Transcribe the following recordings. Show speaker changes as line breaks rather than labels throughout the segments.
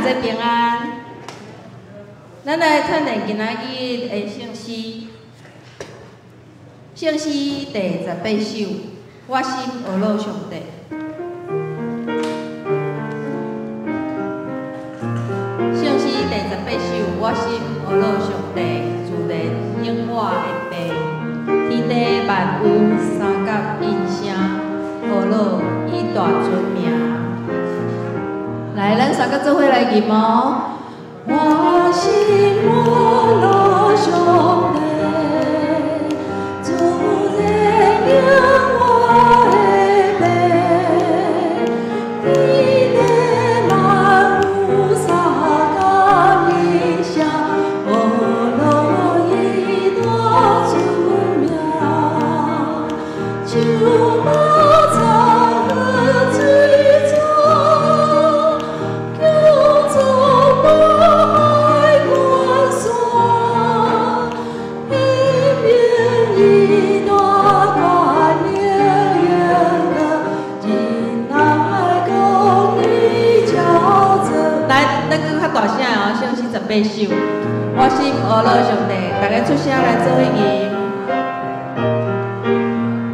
主平安。咱來趁練今仔日的聖詩，聖詩第18首，我心呵咾上帝。聖詩第18首，我心呵咾上帝，自然應我的父，天地萬有相佮應聲，呵咾伊大尊名。來，咱三個做伙來吟哦。我心呵咾上帝，自然應我的父，天地萬有相佮應聲，呵咾伊大尊名。樹木草和水草，叫做海關山，顯明伊大權能榮光，仁愛公義昭彰。來，咱閣較大聲哦，聖詩十八首，我心呵咾上帝，大家出聲來做伙吟。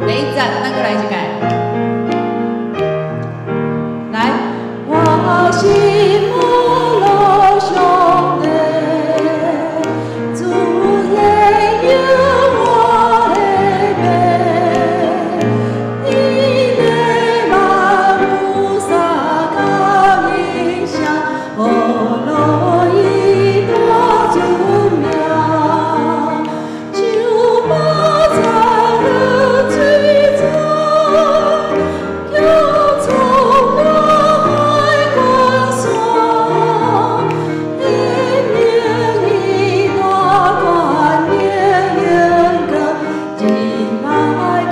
第一節，咱閣來一擺。來，我心呵咾上帝，自然應我的父，天地萬有相佮應聲，呵咾伊大尊名。樹木草和水草，叫做海關山，顯明伊大權能榮光，仁愛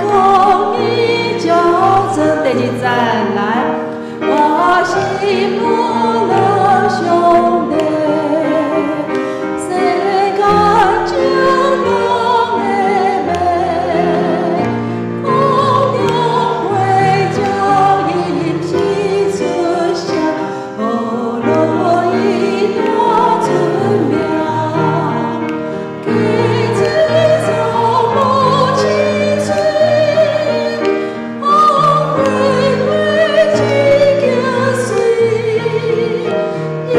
公義昭彰。第二節來，我心呵咾上帝，世間眾人的目，空中花鳥吟詩出聲，呵咾伊大尊名。溪水草木青翠，花花一景水，日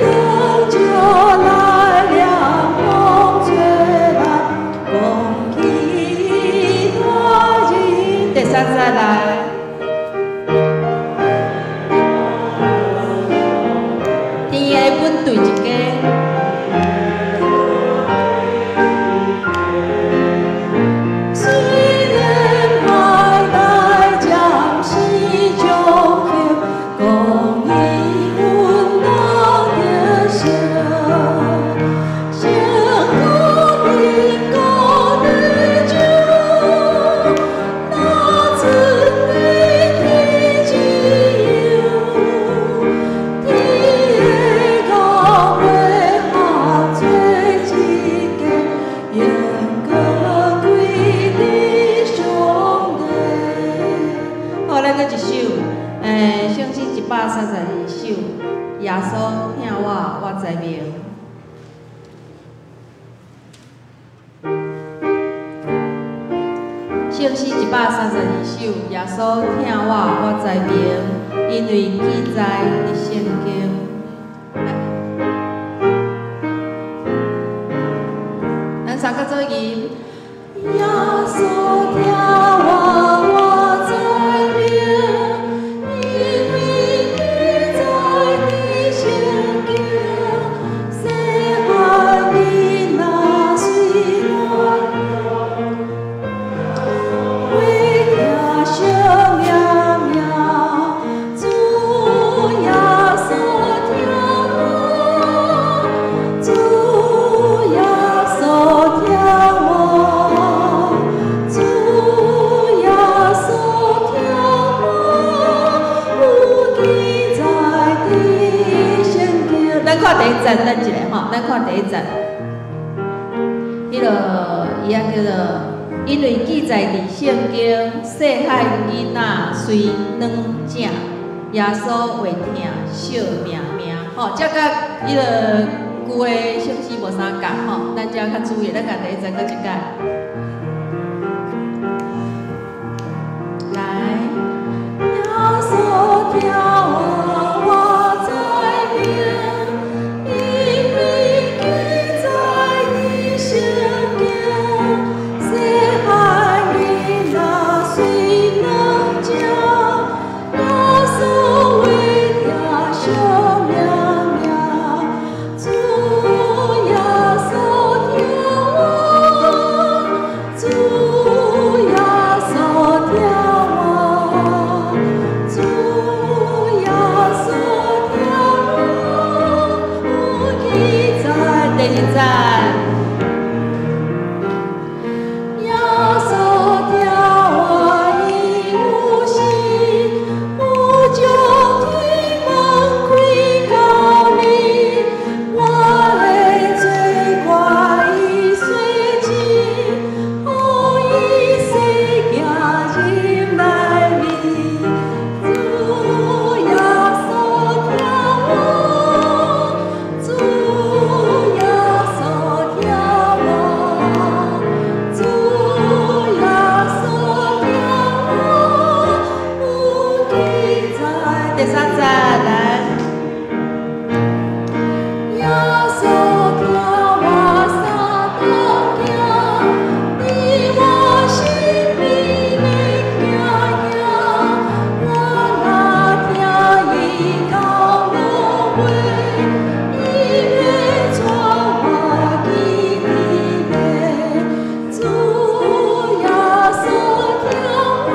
光照來涼風吹來，講起伊大仁。第三節來。天的本對一家，雖然海內暫時將休，公義穩當得勝。成功民國的酒，哪准你天自由？天的教會合做一家，榮光歸佇上帝。好，咱閣一首，聖詩132首，耶穌疼我，我知明。聖詩132首，耶穌疼我，我知明，因為記載佇聖經。來，咱三個做吟。耶穌疼我，我知明，因為記載佇聖經。細漢囡仔隨會聽惜命命，主耶穌疼我，主耶穌疼我，主耶穌疼我，有記載佇聖經。咱看第一節，等一下吼，咱看第一節，彼個伊仔叫做，因為記載佇聖經，細漢囡仔隨軟正，耶穌會疼惜命命吼。
吼，這佮彼个舊的聖詩無相仝吼，咱遮較注意，咱共第一節閣一擺。來，耶穌疼我，我知明，因為記載佇聖經，細漢囡仔隨軟食，耶穌話疼惜命命，主耶穌疼我，主耶穌疼我，主耶穌疼我，有記載。第二節。耶穌疼我伊有時，有將天門開予你，我的罪過伊洗淨，予伊洗行入內面。主耶穌疼我，主耶穌疼我，主耶穌疼我，有記載。第三節來。耶穌疼我三頓行，佇我身邊免驚驚，我若聽伊到落尾，伊欲帶我去天邊。主耶穌疼我，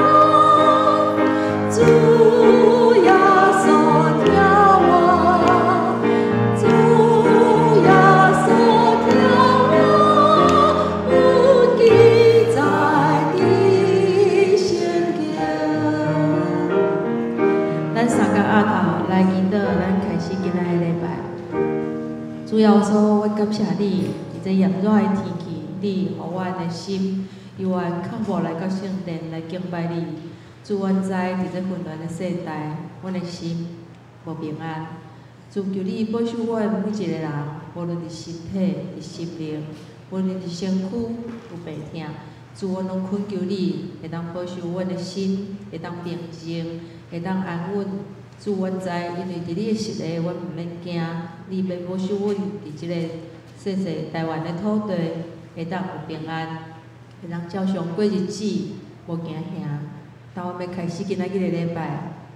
主耶穌疼我，主耶穌疼我，有記載佇聖經。咱三個額頭來祈禱，咱開始今仔日禮拜。主耶穌，阮感謝你，佇這炎熱的天氣，你予阮的心猶原渴慕來到聖殿來敬拜你。主，阮知佇這混亂的世代，阮的心無平安。主，求你保守阮每一個人，無論佇身體、佇心靈，無論佇身軀有病痛，主，阮攏懇求你，會當保守阮的心，會當平靜，會當安穩。主，阮知，因為佇你的實力，阮毋免驚。你欲保守阮佇這个細細台灣的土地，會當有平安，會當照常過日子，無驚嚇。當阮欲開始今仔日的禮拜，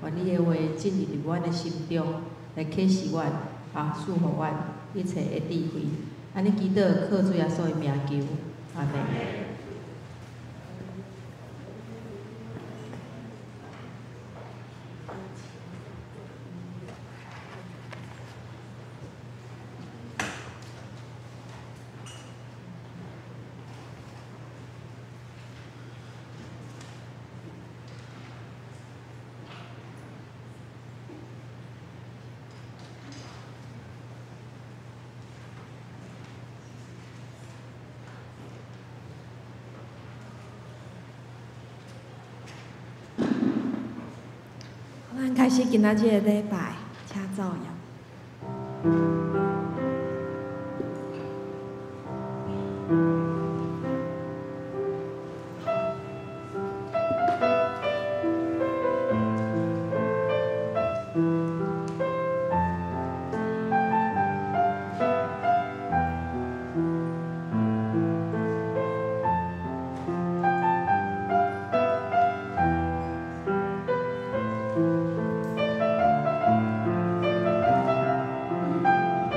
願你的話進入佇阮的心中，來啟示阮，啊，賜予阮一切的智慧。按呢祈禱，靠主耶穌的名求，阿們。
咱開始今仔日的禮拜，請奏樂。
Thank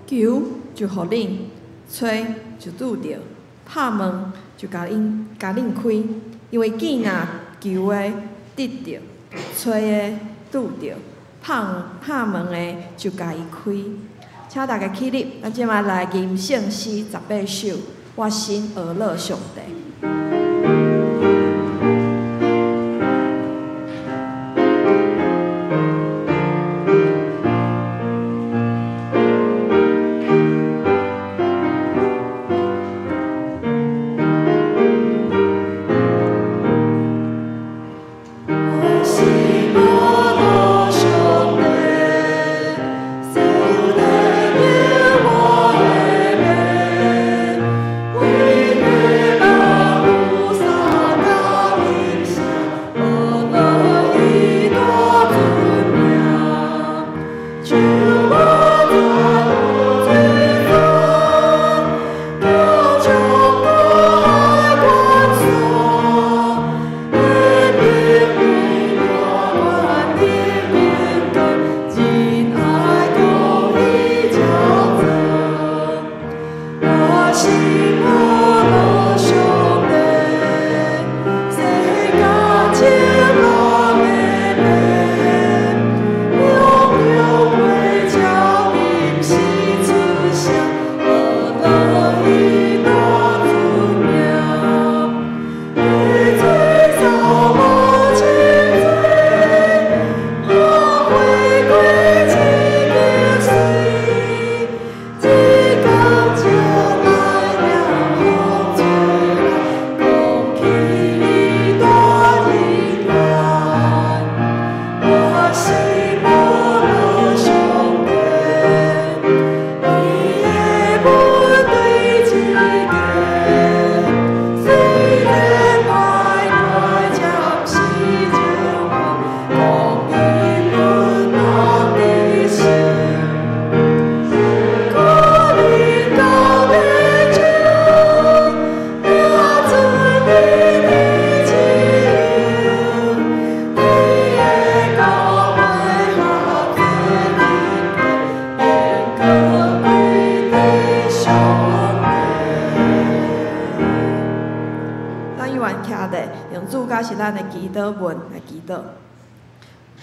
求就予恁，揣就拄著，拍門就共恁開。因為囝若求的得著，揣的拄著，拍門的就共伊開。請大家起立，咱這擺來吟聖詩18首，我心訛樂上帝。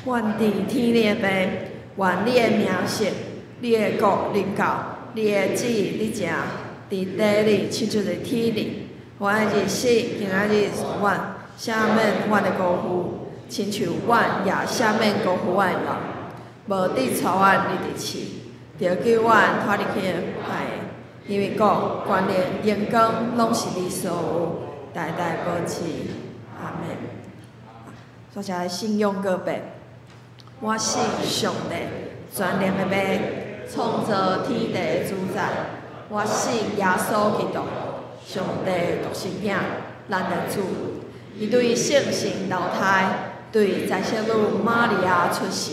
願佇天頂的父，願你的名聖，你的國臨到，你的旨意履行，佇地裡親像佇天頂。阮的日食今仔日予阮，赦免阮的辜負，親像阮也赦免辜負阮的人。無得帶阮入試，著救阮脫離彼個歹的。因為國、權力、榮光，攏是你所有，代代保持。阿們。煞來信仰告白。我信上帝，全能的父，創造天地的主宰。我信耶穌基督，上帝獨生囝，咱的主。伊對聖神投胎，對財色女瑪利亞出世，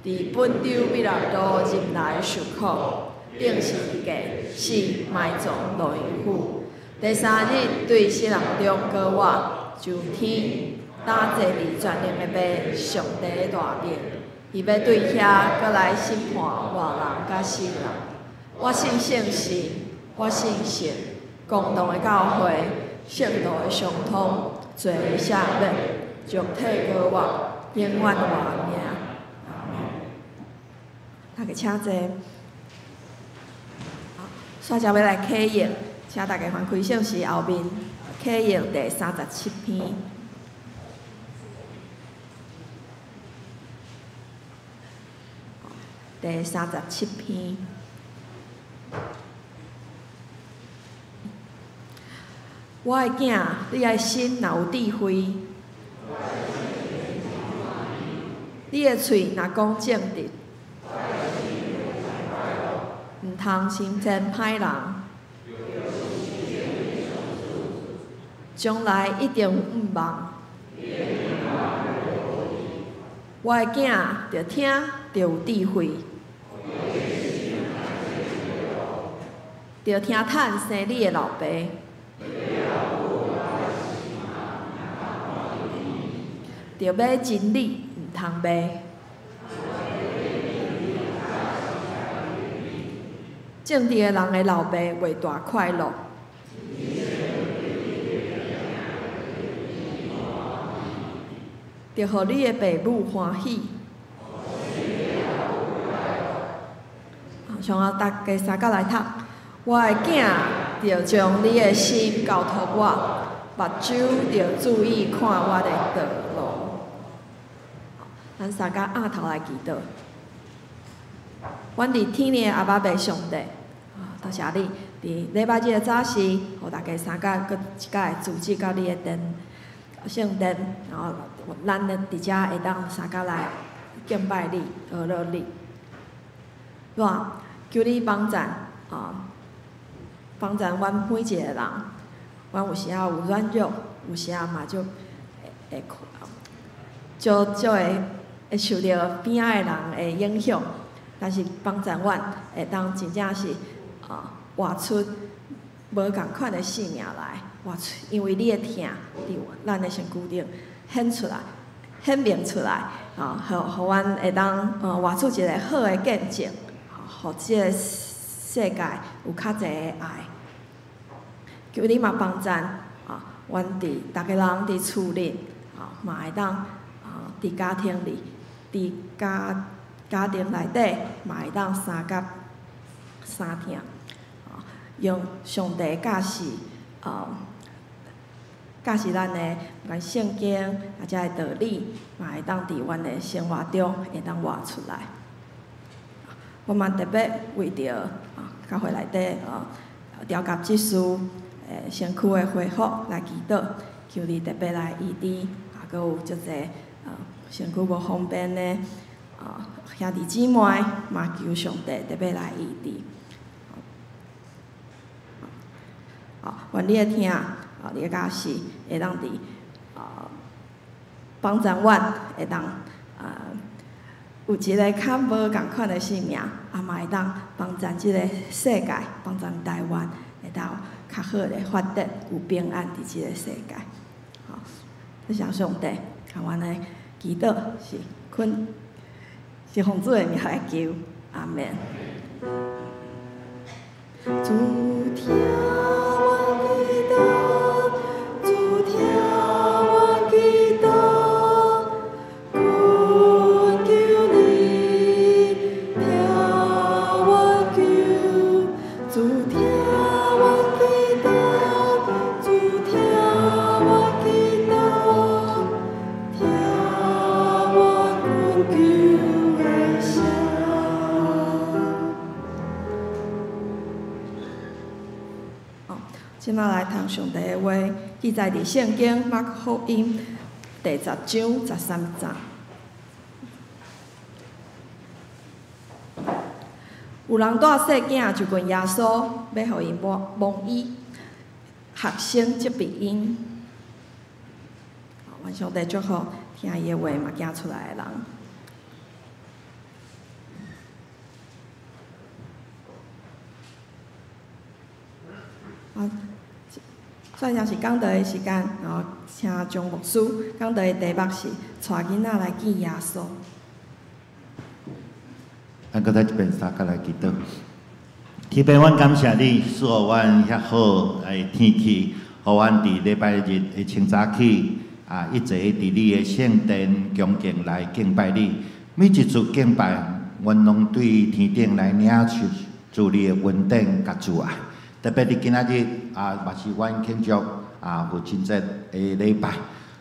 佇本丟彼拉多入來受苦，釘十字架，死埋葬落陰府。第三日對死人中復活，上天，擔坐佇全能的父上帝的大面。伊欲對遐閣來審判活人佮死人。我信聖神，我信聖公同的教會，聖徒的相通，罪的赦免，肉體復活，永遠活命。大家請坐。好，煞才欲來啟應，請大家翻開聖詩後面，啟應第37篇。第37篇。我的囝，你的心若有智慧，你的喙若講正直，毋通心煎歹人，將來一定有向望。我的囝，著聽，著有智慧，著聽趁生你的老爸，著買真理，毋通賣。正直的人的老爸袂大快樂，著予你的爸母歡喜。上後大家三角來讀，我的囝，著將你的心交託我，目睭著注意看我的道路。咱三角仰頭來祈禱。阮佇天的阿爸父上帝，多謝你佇禮拜日的早時，予大家三角閣一擺組織到你的殿聖殿，然後咱咧佇遮會當三角來敬拜你、學樂你。主啊，求你幫贊啊，幫贊阮每一個人。阮有時仔有軟弱，有時仔嘛足會足足會會受著邊仔的人的影響。但是幫贊阮會當真正是啊，活出無仝款的生命來，活出因為你的疼佇咱的身軀頂顯出來、顯明出來，啊，予予阮會當活出一個好的見證，予這個世界有較濟的愛。求你嘛幫贊啊，阮佇逐家人佇厝裡啊，嘛會當啊，佇家庭裡，佇家家庭內底嘛會當相佮相疼，用上帝教示，教示咱的不管聖經或者是道理，嘛會當佇阮的生活中會當活出來。我嘛特別為著教會內底調甲執事身軀的恢復來祈禱，求你特別來醫治，啊，閣有足濟身軀無方便的兄弟姊妹，嘛求上帝特別來醫治。好，願你的疼，你的教示會當佇幫助阮，會當有一個較無仝款的生命，啊嘛會當幫助這個世界，幫助台灣會當較好的發展，有平安佇這個世界。好，多謝上帝，啊，阮的祈禱是懇是奉主的名來求，阿們。主聽阮祈禱，主聽阮祈禱，懇求你聽阮求，主聽阮祈禱，主聽阮祈禱，聽阮懇求的聲。這擺來讀上帝的話，記載佇聖經馬可福音第10章13節。有人帶細囝就近耶穌，欲予伊摸醫，學生責備𪜶。願上帝祝福聽伊的話嘛行出來的人。啊，煞來是講道的時間，然後請張牧師講道的題目是帶囡仔來見耶穌。
咱閣再一遍相共來祈禱。天父，阮感謝你，賜予阮遐好的天氣，予阮佇禮拜日的清早起啊，一齊佇你的聖殿恭敬來敬拜你。每一次敬拜，阮攏對天頂來領受主你的恩典佮慈愛。特別佇今仔日啊，嘛是阮慶祝啊父親節的禮拜，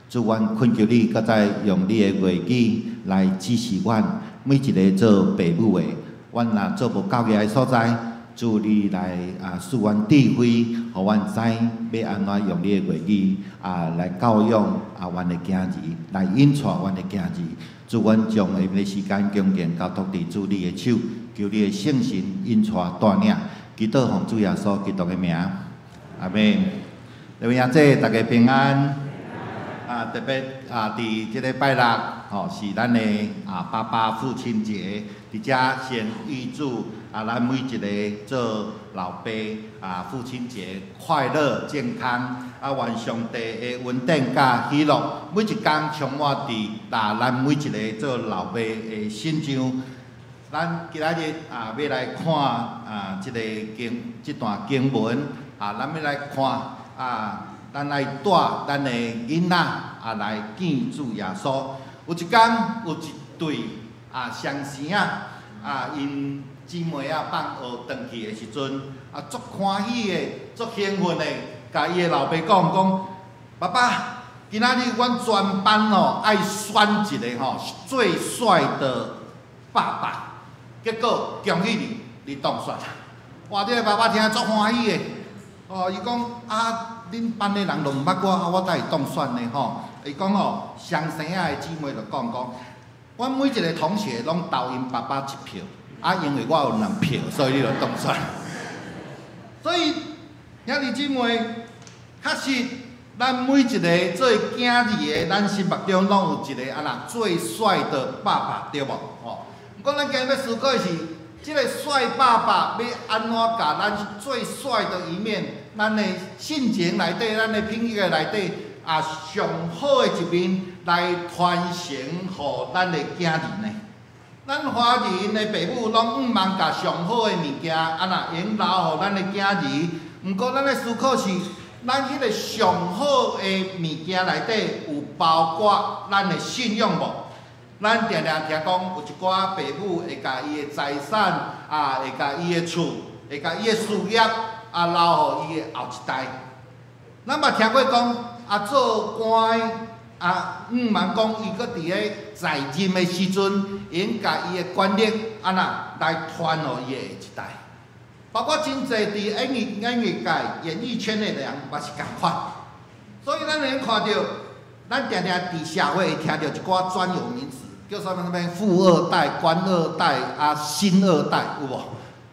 主，阮懇求你，閣再用你的話語來指示阮每一个做爸母的，阮若做無夠額的所在，主你來啊賜阮智慧，予阮知欲按怎用你的話語啊來教養啊阮的囝兒，來引帶阮的囝兒。主，阮將下面的時間恭敬交託佇主你的手，求你的聖神引帶帶領。祈禱奉主耶穌基督的名，阿們。各位兄姊，大家平安。啊，特別啊，佇這个拜六，吼，是咱的啊爸爸父親節，佇遮先預祝啊，咱每一个做老爸啊父親節快樂健康，啊，願上帝的恩典佮喜樂，每一工充滿佇啊咱每一个做老爸的身上。咱今仔日啊，欲來看啊，這个經這段經文啊，咱欲來看啊，咱愛帶咱的囡仔啊來見主耶穌。有一工有一對啊雙生仔啊，𪜶姊妹仔放學轉去的時陣啊，足歡喜的，足興奮的，共伊的老爸講講，爸爸，今仔日阮全班哦愛選一个吼最帥的爸爸。結果恭喜你，你當選。哇！這个爸爸聽足歡喜的，哦，伊講啊，恁班的人攏毋捌我，啊，我才會當選呢吼。伊講哦，雙生仔的姊妹就講講，阮每一个同學攏投𪜶爸爸一票，啊，因為我有兩票，所以你就當選。所以兄弟姊妹，確實，咱每一个做囝兒的，咱心目中攏有一个按怎最帥的爸爸，對無？吼。毋過，咱今日欲思考的是，這个帥爸爸欲按怎共咱最帥的一面，咱的性情內底，咱的品格內底，啊，上好的一面來傳承予咱的囝兒呢？咱華人的爸母攏向望共上好的物件，按怎會用留予咱的囝兒？毋過，咱咧思考是，咱彼個上好的物件內底有包括咱的信仰無？咱定定聽講，有一寡爸母會共伊的財產啊，會共伊的厝，會共伊的事業啊，留予伊的後一代。咱嘛聽過講，啊，做官的啊，向望講伊閣佇咧在任的時陣，會共伊的權力按怎來傳予伊的下一代。包括真濟佇演藝界、演藝圈的人嘛是仝款。所以咱會看著，咱定定佇社會會聽著一寡專有名詞。叫啥物啥物富二代、官二代啊、新二代有無？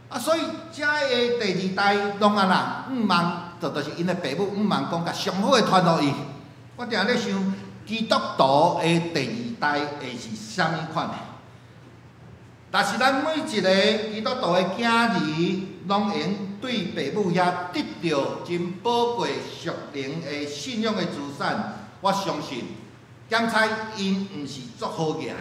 啊，所以遮的第二代攏按怎？向望，就是𪜶的爸母向望講，共上好的傳予伊。我定咧想，基督徒的第二代會是啥物款的？若是咱每一个基督徒的囝兒，攏會用對爸母遐得著真寶貴屬靈的信仰的資產，我相信，檢採𪜶毋是足好額的。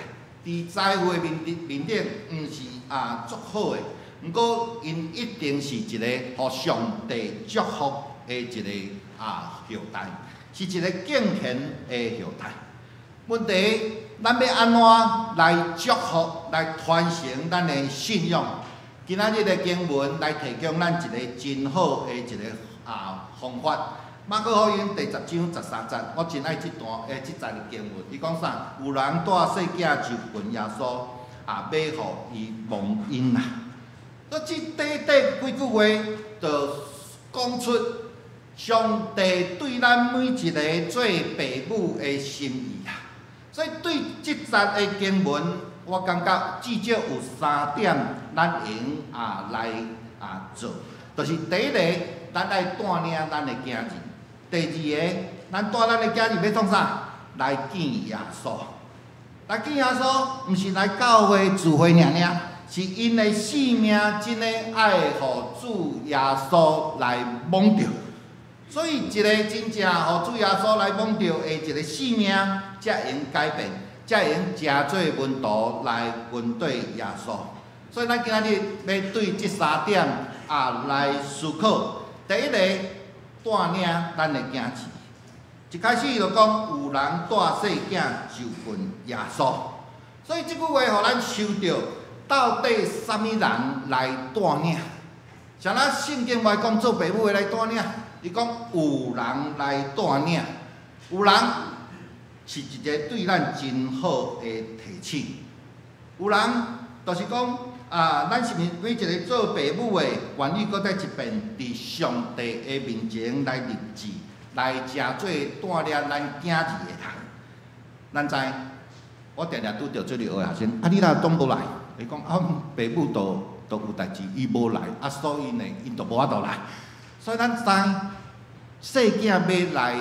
佇財富的面面頂，毋是啊足好的，毋過𪜶一定是一個予上帝祝福的一个啊後代，是一个敬虔的後代。問題，咱欲按怎來祝福、來傳承咱的信仰？今仔日的經文來提供咱一个真好的一个啊方法。馬可福音第10章13節，我真愛這段這節的經文。伊講啥？有人帶細囝就近耶穌，啊，欲予伊摸𪜶啦。所以這短短幾句話，就講出上帝對咱每一个做爸母的心意啊。所以對這節的經文，我感覺至少有三點，咱會用啊來啊做。就是第一個，咱愛帶領咱的囝兒；第二个，咱帶咱的囝兒欲創啥？來見耶穌。來見耶穌，毋是來教會聚會爾爾，是𪜶的性命真的愛予主耶穌來摸著。所以，一個真正予主耶穌來摸著的一個性命，才會用改變，才會用成做門徒來跟隨耶穌。所以，咱今仔日欲對這三點啊來思考。第一个，帶領咱的囝兒。一開始就講有人帶細囝就近耶穌，所以這句話予咱想著，到底啥物人來帶領？像咱聖經無講做爸母的來帶領，伊講有人來帶領，有人是一个對咱真好的提醒。有人就是講啊，咱是毋是每一个做爸母的，願意閣再一遍佇上帝的面前來立志，來成做帶領咱囝兒的人？咱知，我定定拄著這類學生，啊，你若總無來？伊講啊，爸母都有代誌，伊無來，啊，所以呢，𪜶就無法度來。所以咱知，細囝欲來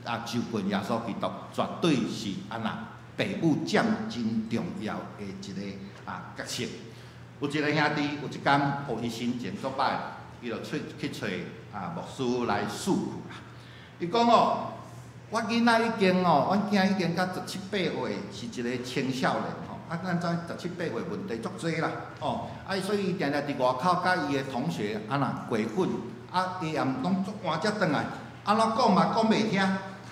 啊就近耶穌基督，絕對是按那爸母佔真重要的一个啊角色。有一个兄弟，有一工，哦，伊心情足歹，伊就出去揣啊牧師來訴苦啦。伊講哦，我囡仔已經哦，阮囝已經到十七八歲，是一个青少年吼。啊，咱知十七八歲問題足濟啦，哦，啊，所以伊定定佇外口佮伊的同學按那過混，啊，伊也毋攏足晚才轉來，按怎講嘛講袂聽，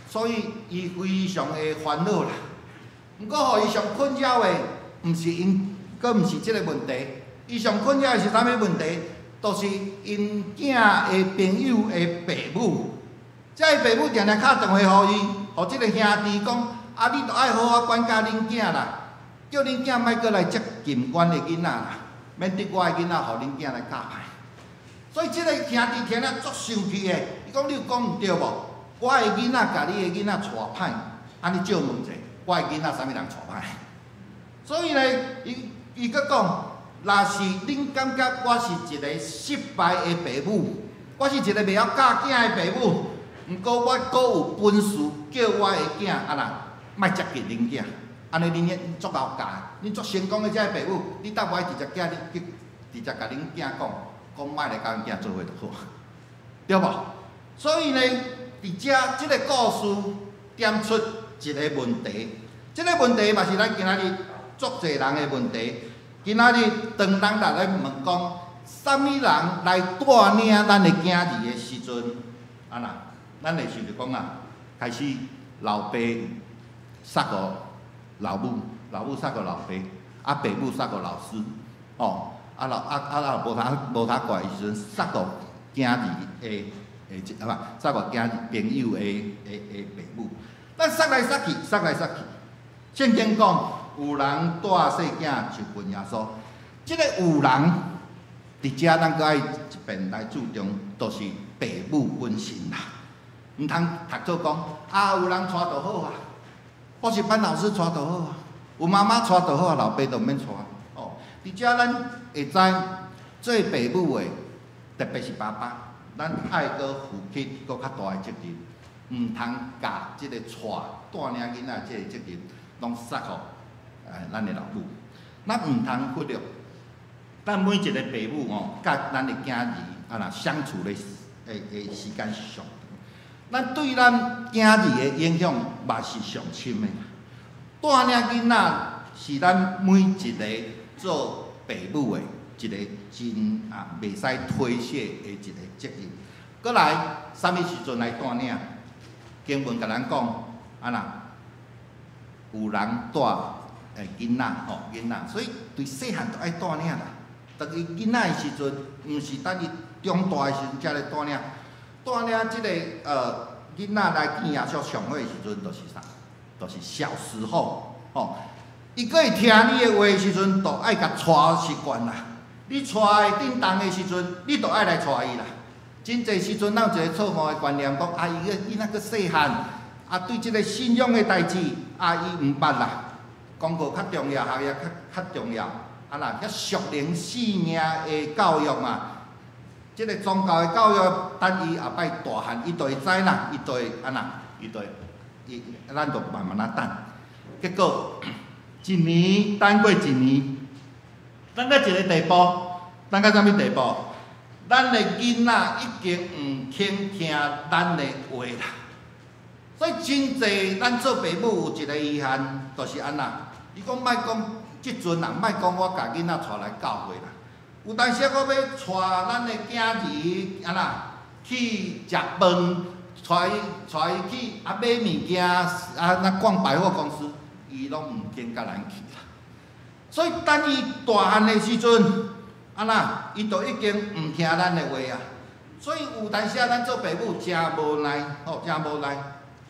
所以伊非常的煩惱啦。毋過，予伊上困擾的，毋是𪜶，閣毋是這个問題，伊上困擾的是啥物問題？就是𪜶囝的朋友的爸母。這个爸母定定敲電話予伊，予這个兄弟講：啊，你著愛好好管教恁囝啦，叫恁囝莫閣來接近阮的囡仔啦，免得我的囡仔予恁囝來教歹。所以這个兄弟聽了足生氣的，伊講你有講毋對無？我的囡仔共你的囡仔帶歹，按呢借問者，我的囡仔啥物人帶歹？所以呢，伊伊閣講，若是恁感覺我是一个失敗的爸母，我是一个袂曉教囝的爸母，毋過我閣有本事叫我的囝啊啦，莫接近恁囝，按呢恁足𠢕教，恁足成功的這个爸母，你搭無愛直接叫你去直接共恁囝講，講莫來佮阮囝做伙就好，對無？所以呢，佇遮這个故事點出一个問題，這个問題嘛是咱今仔日足濟人的問題。今仔日當咱來問講，啥物人來帶領咱的囝兒的時陣，啊啦，咱會想著講啊，開始老爸捒予老母，老母捒予老爸，啊爸母捒予老師，哦，啊老啊啊啊無通無通怪的時陣，捒予囝兒的的啊無，捒予囝兒朋友的的的爸母，咱捒來捒去，捒來捒去，聖經講有人帶細囝就近耶穌，這个有人佇遮咱閣愛一遍來注重，就是爸母本身啦。毋通讀做講啊，有人帶就好啊，補習班老師帶就好啊，有媽媽帶就好啊，老爸就毋免帶。哦，佇遮咱會知做爸母的，特別是爸爸，咱愛閣負起閣較大的責任，毋通共這个帶帶領囡仔這个責任攏捒予咱的老母。咱毋通忽略，咱每一个爸母吼，佮咱的囝兒啊若相處的的的時間是上長，咱對咱囝兒的影響嘛是上深的。帶領囡仔是咱每一个做爸母的一个真啊袂使推卸的一个責任。閣來，啥物時陣來帶領？經文共咱講，啊若有人帶囡仔吼，囡仔，所以對細漢就愛帶領啦。當伊囡仔的時陣，毋是等伊長大的時陣才來帶領。帶領這个囡仔來見耶穌上好的時陣，就是啥？就是小時候，吼。伊閣會聽你的話的時陣，就愛共帶習慣啦。你帶會振動的時陣，你就愛來帶伊啦。真濟時陣，咱有一个錯誤的觀念，講啊，伊個囡仔閣細漢，啊，對這个信仰的代誌，啊，伊毋捌啦。功課較重要，學業較較重要。啊啦，遐屬靈性命的教育嘛，這个宗教的教育，等伊後擺大漢，伊就會知啦，伊就會按怎，伊就會伊咱就慢慢仔等。結果一年等過一年，等到一个地步，等到啥物地步？咱的囡仔已經毋肯聽咱的話啦。所以真濟咱做爸母有一个遺憾，就是按那？伊講莫講這陣啊，莫講我共囡仔帶來教會啦。有當時我欲帶咱的囝兒按那去食飯，帶伊去啊買物件啊，那逛百貨公司，伊攏毋肯佮咱去啦。所以等伊大漢的時陣，按那，伊就已經毋聽咱的話啊。所以有當時咱做爸母誠無奈，吼，誠無奈。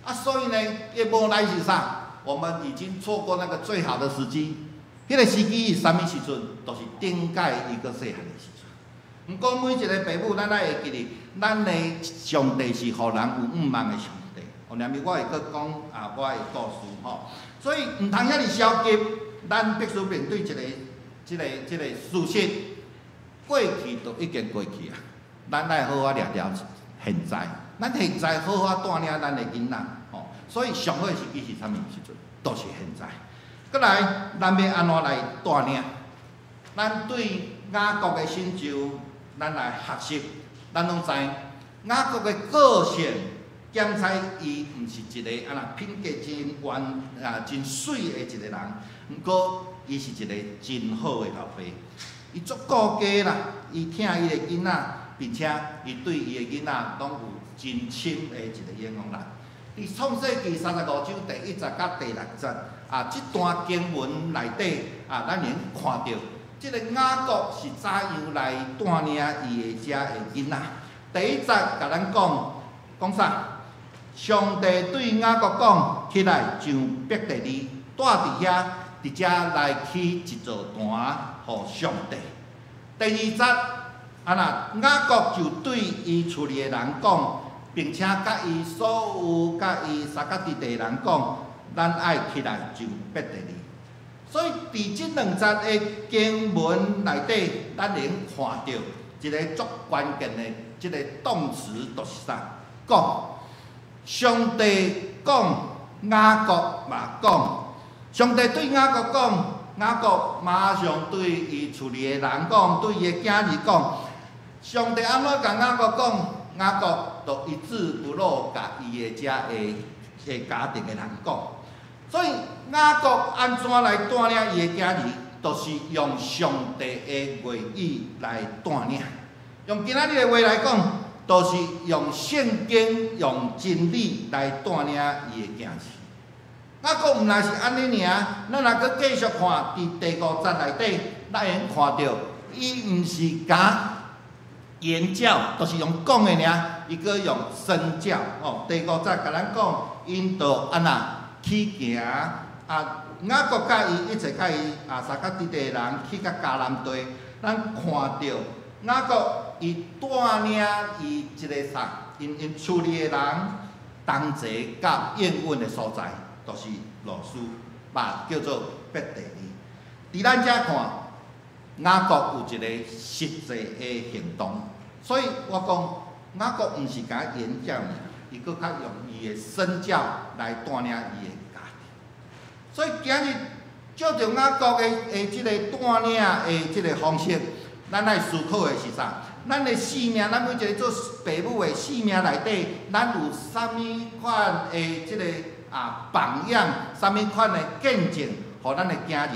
啊，所以呢，伊無奈是啥？我們已經錯過那個最好的時機。彼個時機是啥物時陣？就是頂屆伊閣細漢的時陣。毋過每一个爸母，咱愛會記得，咱的上帝是予人有向望的上帝。後面我會閣講啊，我的故事吼。所以毋通遐爾消極，咱必須面對一个、這個事實。過去就已經過去啊，咱愛好好掠著現在，咱現在好好帶領咱的囡仔吼。所以上好的時機是啥物時陣？就是現在。閣來，咱欲按怎來帶領？咱對雅各的成就，咱來學習。咱攏知雅各的個性，檢查伊毋是一个按怎品格真完啊真媠的一個人，毋過伊是一個真好的老爸。伊足顧家啦，伊疼伊的囡仔，並且伊對伊的囡仔攏有真深的一個影響力。佇創世記35章第一節佮第六節啊，這段經文內底啊，咱會看著這個雅各是怎樣來帶領伊的遮的囡仔。第一節共咱講，講啥？上帝對雅各講：起來上伯特利，蹛佇遐，佇遮來起一座壇，予上帝。第二節，啊若雅各就對伊厝裡的人講，並且佮伊所有佮伊相佮佇地的人講，咱愛起來上伯特利。所以佇這兩節的經文內底，咱會看著一个足關鍵的這个動詞，就是啥？講。上帝講，雅各嘛講。上帝對雅各講，雅各馬上對伊厝裡的人講，對伊的囝兒講。上帝按怎共雅各講，雅各就一字不漏共伊的遮的的家庭的人講。所以雅各按怎來帶領伊的囝兒，就是用上帝的話語來帶領。用今仔日的話來講，就是用聖經、用真理來帶領伊的囝兒。雅各毋但是按呢爾，咱若閣繼續看，佇第五節內底，咱會看著伊毋是共言教，就是用講的爾，伊閣用身教。哦，第五節共咱講，𪜶就按怎去行啊？雅各佮伊一齊佮伊啊，相佮佇地的人去到迦南地，咱看著雅各伊帶領伊一个啥？𪜶厝裡的人同齊到應允的所在，就是路斯，嘛叫做伯特利。佇咱遮看，雅各有一个實際的行動，所以我講雅各毋是共言教爾，伊閣較用伊的身教來帶領伊的家庭。所以今日照著雅各的這个帶領的這個方式，咱愛思考的是啥？咱的生命，咱每一个做爸母的生命內底，咱有啥物款的這個啊榜樣，啥物款的見證，予咱的囝兒看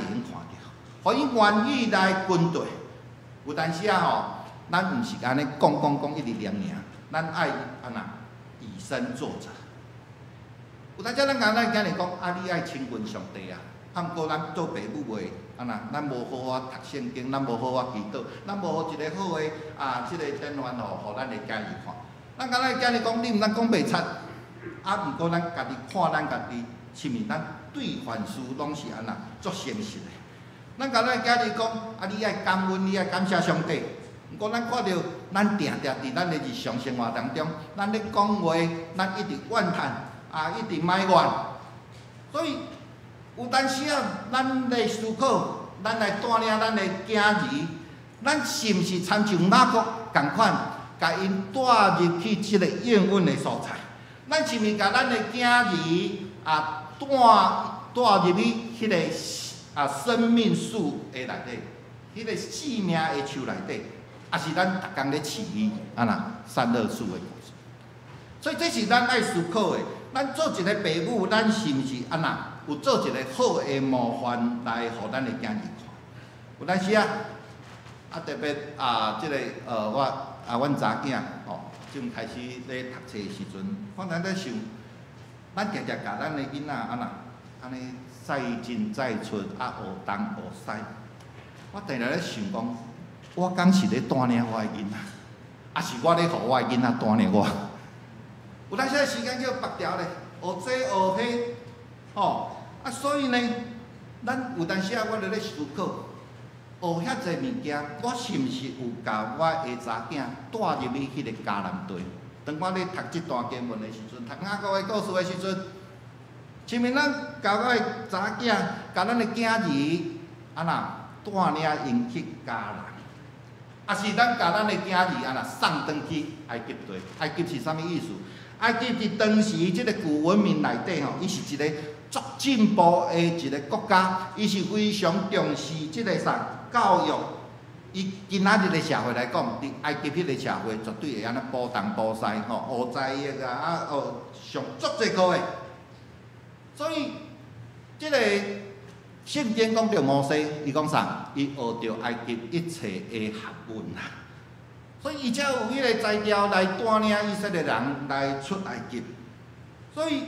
著，予伊願意來跟隨。有當時啊吼，咱毋是按呢講講講一直念爾，咱愛按怎以身作則。有當時咱共咱囝兒講，啊，你愛親近上帝啊，啊，毋過咱做爸母的，按怎，咱無好好讀聖經，咱無好好祈禱，咱無予一个好的啊，這個典範吼，予咱的囝兒看。咱共咱的囝兒講，你毋通講白賊，啊，毋過咱家己看咱家己，是毋是咱對凡事攏是按怎足誠實的？咱共咱的囝兒講，啊，你愛感恩，你愛感謝上帝。毋過咱看著，咱定定佇咱的日常生活當中，咱咧講話，咱一直怨嘆，啊，一直埋怨。所以有當時啊，咱咧思考，咱來帶領咱的囝兒，咱是毋是親像雅各仝款，共𪜶帶入去這个應允的所在？咱是毋是共咱的囝兒啊帶帶入去彼个啊生命樹的內底，彼个生命的樹內底，抑是咱逐工咧飼伊按怎善惡樹的果子？所以這是咱愛思考的。咱做一个爸母，咱是毋是按怎有做一个好的模範來予咱的囝兒看？有當時啊，啊特別啊，這个我啊，阮查囝吼，正開始咧讀冊的時陣，我咱咧想，咱定定共咱的囡仔按怎按呢載進載出，啊學東學西。我定定咧想講，我敢是咧帶領我的囡仔，抑是我咧予我的囡仔帶領我？有當時時間叫縛牢咧，學這學彼，吼啊，所以呢，咱有當時啊，我就咧思考，學遐濟物件，我是毋是有共我的查囝帶入去彼个迦南地？當我咧讀這段經文的時陣，讀雅各的故事的時陣，是毋是咱共我的查囝，共咱的囝兒，按怎帶領𪜶去迦南？抑是咱共咱的囝兒按怎送轉去埃及地？埃及是啥物意思？埃及佇當時這个古文明內底吼，伊是一个足進步的一个國家，伊是非常重視這个啥教育。以今仔日的社會來講，佇埃及彼个社會絕對會按呢補東補西吼，學才藝啊，啊學上足濟科的。所以，這个聖經講著摩西，伊講啥？伊學著埃及一切的學問啊。所以伊才有彼个才調來帶領以色列人來出埃及。所以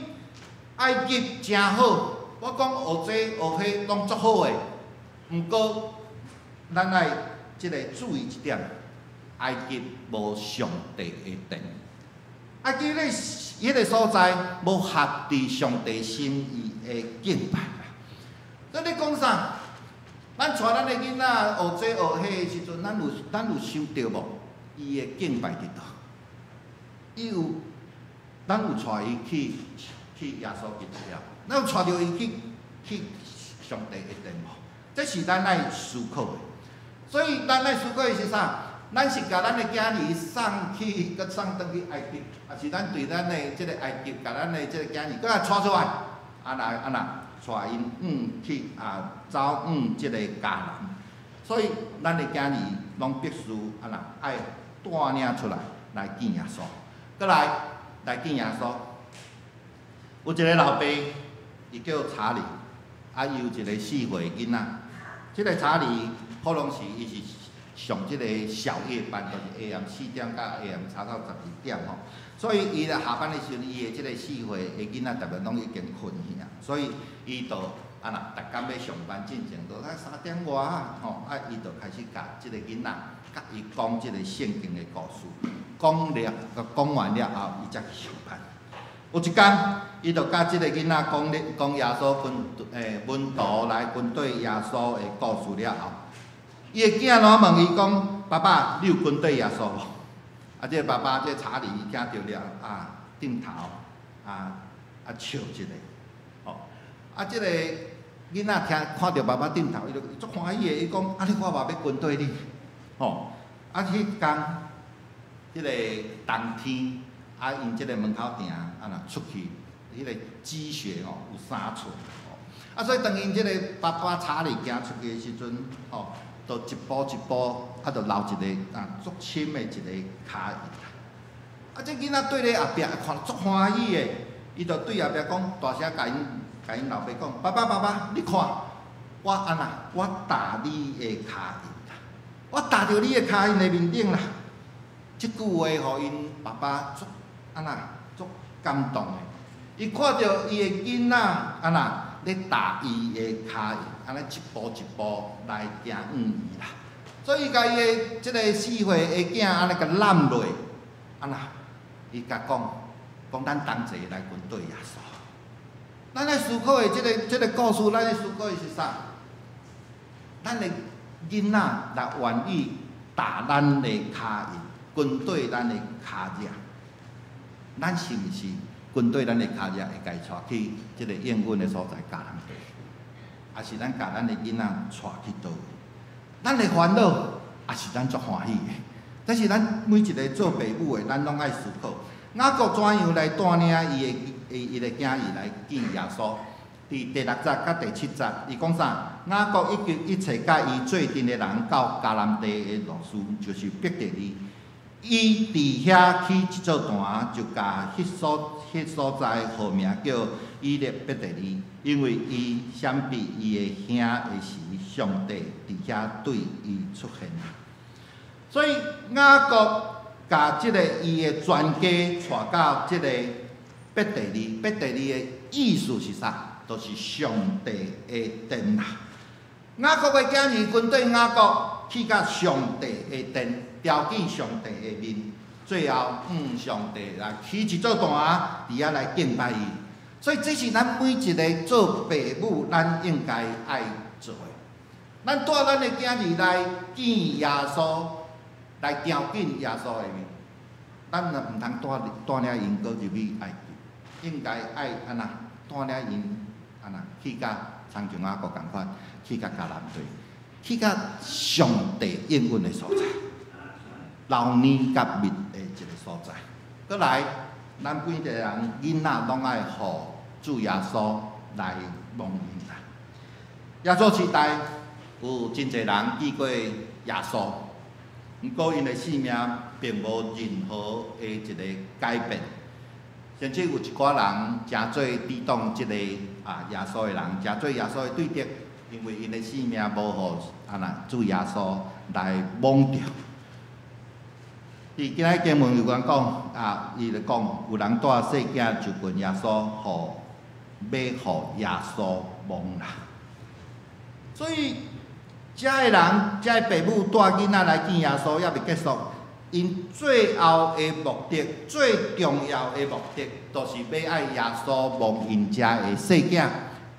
埃及誠好，我講學這學彼攏足好的。毋過，咱愛這个注意一點，埃及無上帝的殿，埃及咧彼个所在無合佇上帝心意的敬拜啦。所以你講啥？咱帶咱的囡仔學這學彼的時陣，咱有想著無？伊的敬拜佇佗？伊有，咱有帶伊去耶穌基督遐，咱有帶著伊去上帝的殿無？這是咱愛思考的。所以咱愛思考的是啥？咱是共咱的囝兒送去，閣送轉去埃及，抑是咱對咱的這个埃及，共咱的這个囝兒閣來帶出來，啊來按怎帶𪜶往去啊，走往這个迦南。所以咱的囝兒攏必須按怎愛帶領出來來見耶穌，閣來來見耶穌。有一个老爸，伊叫查理，啊，伊有一個4歲囡仔。這个查理普通時伊是上這個小夜班，就是 AM 4點到 AM 差到12點吼。所以伊咧下班的時陣，伊的這个4歲的囡仔逐個攏已經睏去啊。所以伊就按怎，逐工欲上班進前，都啊3點外吼，啊伊就開始共這个囡仔，共伊講這个聖經的故事，講了，講完了後，伊才去上班。有一工，伊就共這个囡仔講咧，講耶穌跟門徒來跟綴耶穌的故事了後，伊的囝攏問伊講：爸爸，你有跟綴耶穌無？啊，這个爸爸，這个查理聽著了，啊，點頭，啊啊笑一下，吼，啊，這个囡仔聽看著爸爸點頭，伊就足歡喜的，伊講：按呢我嘛欲跟綴你，吼，啊，彼工，彼个冬天，啊，𪜶這个門口埕，按怎出去，彼个積雪吼有3寸，吼，啊，所以當𪜶這个爸爸查理行出去的時陣，吼，就一步一步，啊，就留一个啊足深的一个跤印。啊，這囡仔對咧後壁看足歡喜的，伊就對後壁講，大聲共𪜶老爸講：爸爸爸爸，你看，我按怎，我踏你的跤印啦，我踏著你的跤印的面頂啦。這句話予𪜶爸爸足按怎足感動的。伊看著伊的囡仔按怎咧踏伊的跤印，按呢一步一步來行向伊啦。所以伊共伊的這个4歲的囝按呢共攬落，按怎？伊共講，講咱同齊來跟綴耶穌。咱來思考的這个故事，咱來思考的是啥？咱的囡仔若願意踏咱的跤印，跟綴咱的跤跡，咱是毋是跟綴咱的跤跡會共伊帶去這个應允的所在迦南地？抑是咱共咱的囡仔帶去佗位？咱的煩惱，抑是咱足歡喜的。這是咱每一个做爸母的，咱攏愛思考。雅各怎樣來帶領伊的伊伊的囝兒來見耶穌。佇第六節佮第七節，伊講啥？雅各以及一切佮伊做陣的人到迦南地的路斯，就是伯特利。伊佇遐起一座壇，就共彼所在號名叫以勒伯特利，因為伊閃避伊的兄的時，上帝佇遐對伊出現。所以雅各共這個伊的全家帶到這個伯特利，伯特利的意思是啥？就是上帝的殿啦。雅各的囝兒跟綴雅各去到上帝的殿，朝見上帝的面，最後向上帝來起一座壇，佇遐來敬拜伊。所以這是咱每一个做爸母，咱應該愛做的。咱帶咱的囝兒來見耶穌，來朝見耶穌的面。咱若毋通帶帶領𪜶閣入去埃及，應該愛按怎帶領𪜶按怎去佮親像雅各仝款，去到迦南地，去到上帝應允的所在，流奶佮蜜的一个所在。閣來，咱每一个人囡仔攏愛予主耶穌來摸𪜶啦。耶穌時代有真濟人見過耶穌，毋過𪜶的性命並無任何的一个改變，甚至有一寡人成做抵擋這个耶穌的人，成做耶穌的對敵，因為𪜶的性命無予按怎主耶穌來摸著。佇今仔經文有人講啊，伊就講有人帶細囝就近耶穌，予欲耶穌摸啦。所以，遮的人，遮的爸母帶囡仔來見耶穌，猶未結束。𪜶最後的目的，最重要的目的，就是欲愛耶穌摸𪜶遮的細囝，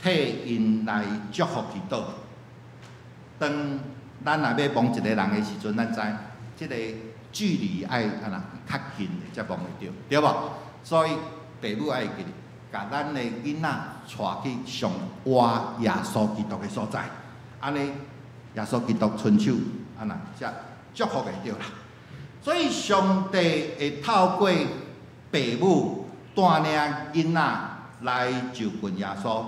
替𪜶來祝福祈禱。當咱若欲摸一个人的時陣，咱知這个距離愛按怎較近的才摸會著，對無？所以爸母愛記得，共咱的囡仔帶去上活耶穌基督的所在，按呢耶穌基督伸手，按怎才祝福會著啦。所以上帝會透過爸母帶領囡仔來就近耶穌，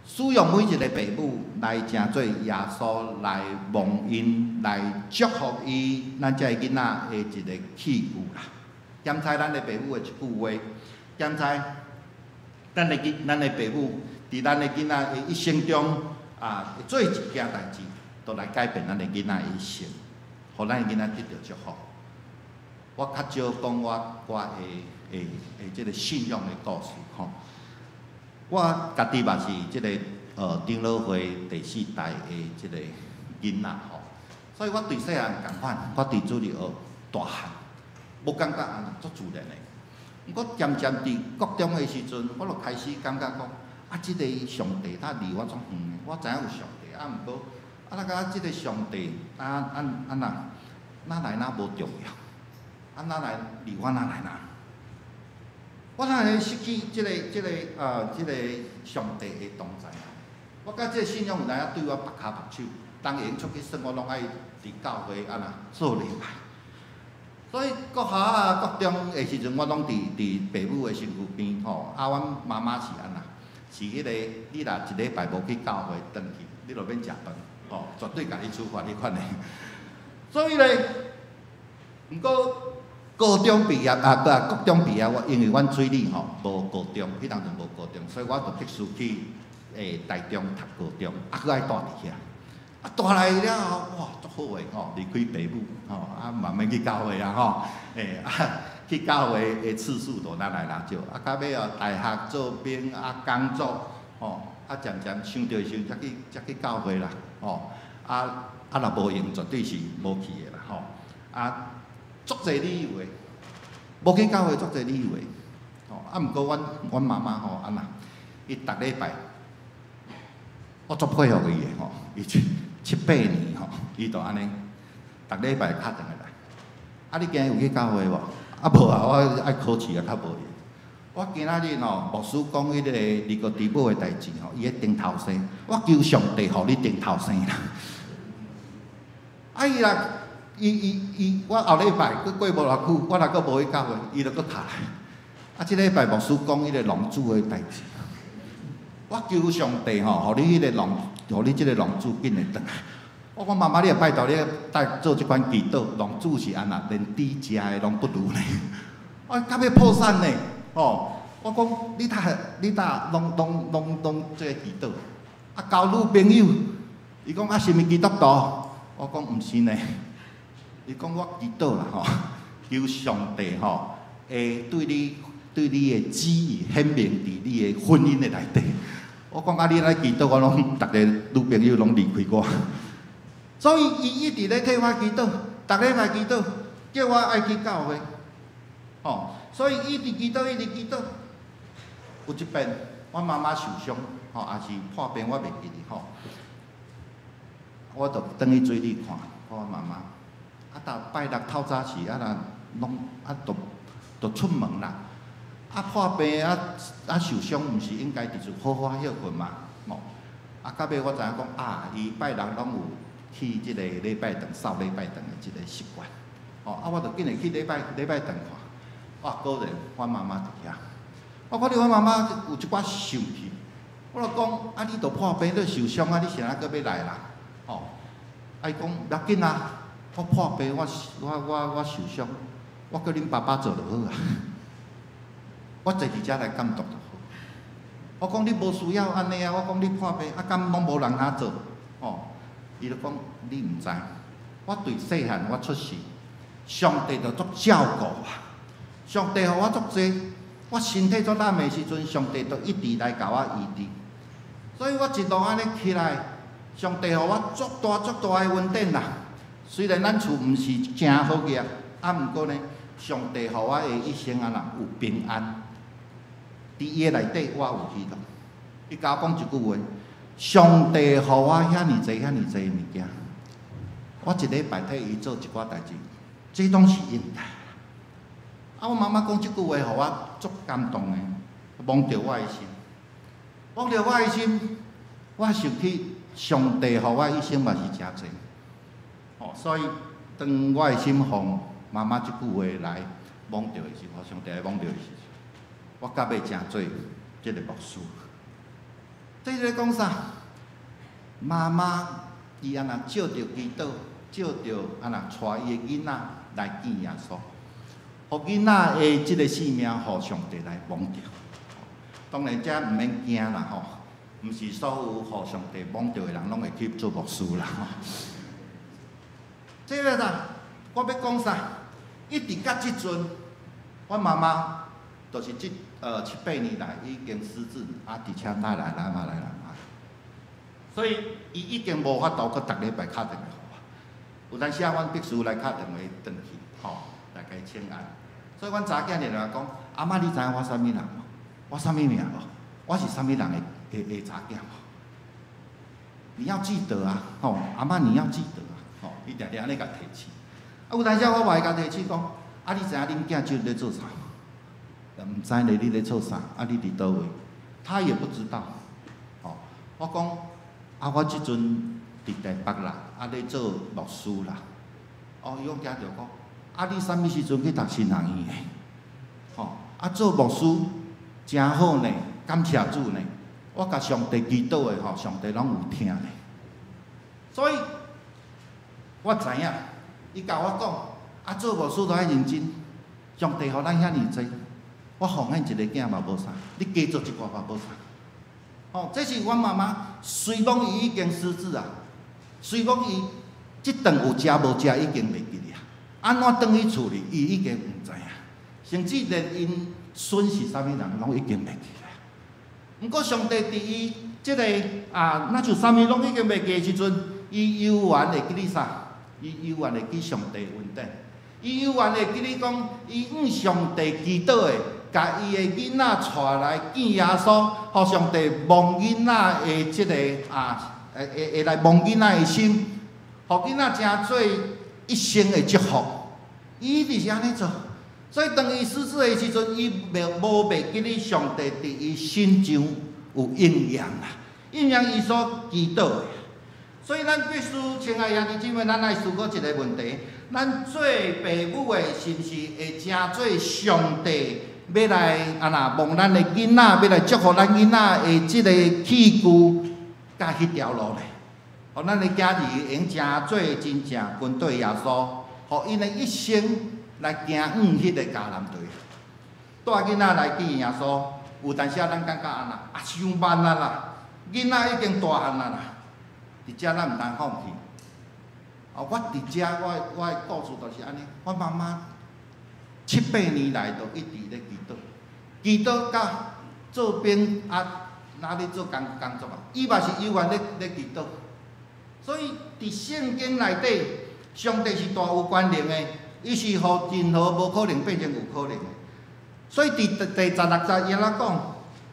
使用每一个爸母來成做耶穌來摸𪜶來祝福伊，咱這个囡仔的一个器具啦。檢查咱的爸母的一句話，檢查咱的爸母佇咱的囡仔的一生中啊，會做一件代誌，都來改變咱的囡仔的一生，予咱的囡仔得著祝福。我較少講我的這个信仰的故事吼。我家己嘛是這个長老會第四代的這个囡仔吼，所以我對細漢仝款，我佇主日學大漢，無感覺按怎足自然的。毋過漸漸佇國中的時陣，我就開始感覺講，啊，這个上帝他離我足遠的，我知影有上帝，啊，毋過，啊，那個這个上帝，啊啊啊那，哪來哪無重要？啊，哪來離我哪來哪？我哪會失去這个上帝的同在？我感覺這个信仰有當仔對我縛跤縛手，當會用出去耍，我攏愛佇教會按怎做禮拜。所以國校啊、國中的時陣，我攏佇爸母的身軀邊吼。啊，阮媽媽是按怎？是彼个，你若一禮拜無去教會，轉去，你就免食飯，吼，絕對共你處罰彼款的。所以咧，毋過高中畢業啊，國中畢業，我因為阮水里吼無高中，彼當陣無高中，所以我就必須去台中讀高中，啊，閣愛蹛佇遐。啊，蹛來了後，哇，足好的吼，離開爸母吼，啊，嘛免去教會啊吼，啊，去教會的次數就愈來愈少。啊，到尾後大學做兵啊，工作吼，啊，漸漸想著的時陣，才去教會啦，吼，啊啊，若無閒，絕對是無去的啦，吼，啊，足濟理由的，無去教會足濟理由的，吼，啊，毋過阮媽媽吼，按怎，伊逐禮拜，我足佩服伊的吼，伊七八年吼，伊就按呢，逐禮拜敲電話來。啊，你今日有去教會無？啊，無啊，我愛考試啊，較無閒。我今仔日吼，牧師講彼個尼哥底母的代誌吼，伊咧頂頭生，我求上帝予你頂頭生啦。啊，伊若伊伊伊，我後禮拜閣過無偌久，我若閣無去教會，伊就閣敲來。啊，這禮拜牧師講彼個浪子的代誌，我求上帝吼，予你彼個浪，予你這個浪子緊會轉來。我講媽媽，你也拜託你帶做這款祈禱，浪子是按怎，連豬食的攏不如呢。我到欲破產呢，吼！我講你呾你呾攏攏攏攏這个祈禱，啊交女朋友，伊講啊是毋是基督徒？我講毋是呢。伊講我祈禱啦吼，求上帝吼，會對你對你的旨意顯明佇你的婚姻的內底。我講啊，你來祈禱，我攏逐个女朋友攏離開我。所以伊一直咧替我祈禱，逐禮拜祈禱，叫我愛去教會。吼，所以一直祈禱，一直祈禱。有一遍，我媽媽受傷，吼，也是破病，我袂記得吼。我就轉去水里看，看我媽媽。啊，逐拜六透早時，啊，若攏啊，就就出門啦。啊，破病啊啊受傷，毋是應該佇厝好好歇睏嘛？吼。啊，到尾我知影講啊，伊拜六攏有去這个禮拜堂掃禮拜堂的這个習慣。吼，啊，我就緊會去禮拜禮拜堂看。哇，果然我媽媽佇遐。我看著我媽媽有一寡生氣，我就講啊，你都破病，你受傷啊，你是按怎閣欲來啦？吼，啊伊講無要緊啊，我破病，我我我我受傷，我叫恁爸爸做就好啊。我坐佇遮來監督就好。我講你無需要按呢啊，我講你破病啊，敢攏無人通做？吼，伊就講你毋知，我對細漢我出世，上帝就足照顧我，上帝予我足濟。我身體足爛的時陣，上帝都一直來共我醫治，所以我一路按呢起來，上帝予我足大足大的恩典啦。雖然咱厝毋是誠好額，啊，毋過呢，上帝予我的一生啊，若有平安。佇伊的內底，我有喜樂。伊共我講一句話：上帝予我遐爾濟、遐爾濟物件，我一禮拜替伊做一寡代誌，這攏是應該。啊！我媽媽講這句話，予我足感動的，摸著我的心，摸著我的心，我想起上帝予我一生嘛是誠濟，吼！所以當我的心予媽媽這句話來摸著的時候，上帝來摸著的時陣，我到尾成做這个牧師。這咧講啥？媽媽伊按怎藉著祈禱，藉著按怎帶伊的囡仔來見耶穌。予囡仔的這个性命，予上帝來摸著。當然，這毋免驚啦吼，毋是所有予上帝摸著的人，攏會去做牧師啦吼。這个啦，我欲講啥？一直到這陣，我媽媽就是這七八年來已經失智，啊，而且來來來嘛來來嘛，所以伊已經無法度閣逐禮拜敲電話予我。有當時啊，阮必須來敲電話轉去，吼，來共伊請安。所以阮查囝定定講：阿嬤，你知影我啥物人無？我啥物名無？我是啥物人的的的查囝無？你要記得啊，吼，阿嬤你要記得啊，吼，伊定定按呢共提醒。啊，有當時我嘛會共提醒講：啊，你知影恁囝這咧做啥？毋知咧，你咧做啥？啊，你佇佗位？他也不知道。吼，我講啊，我這陣佇台北啦，啊咧做牧師啦。哦，伊講驚著講。啊！你啥物時陣去讀神學院的？吼！啊，做牧師誠好呢，感謝主呢。我共上帝祈禱的吼，上帝攏有聽呢。所以，我知影，伊共我講，啊，做牧師都愛認真。上帝予咱遐爾濟，我奉獻一个囝嘛無啥，你加做一寡嘛無啥。吼，這是阮媽媽，雖講伊已經失智啊，雖講伊這頓有食無食已經袂記得啊。按怎轉去厝裡，伊已經毋知影，甚至連𪜶孫是啥物人，攏已經袂記得。毋過上帝佇伊這个啊，若像啥物攏已經袂記的時陣，伊猶原會記得啥？伊猶原會記上帝恩典，伊猶原會記得講，伊向上帝祈禱的，共伊的囡仔帶來見耶穌，予上帝摸囡仔的這个啊，會會會來摸囡仔的心，予囡仔成做一生的祝福。伊一直是按呢做，所以當伊失智的時陣，伊袂無袂記得上帝佇伊身上有應驗啦，應驗伊所祈禱的。所以咱必須，親愛兄弟姊妹，咱愛思考一个問題：咱做父母的，是毋是會成做上帝欲來按那望咱的囡仔，欲來祝福咱囡仔的這个器具，佮彼條路咧，予咱的囝兒會用成做真正跟綴耶穌，予𪜶的一生來行往彼个迦南地。帶囡仔來見耶穌，有當時仔咱感覺按那啊，傷慢啊啦，囡仔已經大漢啊啦，佇遮咱毋通放棄。啊，我佇遮，我的故事就是按呢，我媽媽七八年來都一直咧祈禱，祈禱到做兵啊，哪咧做工作啊，伊嘛是猶原咧祈禱。所以佇聖經內底，上帝是大有權能的，伊是予任何無可能變成有可能的。所以佇第16節伊按怎講，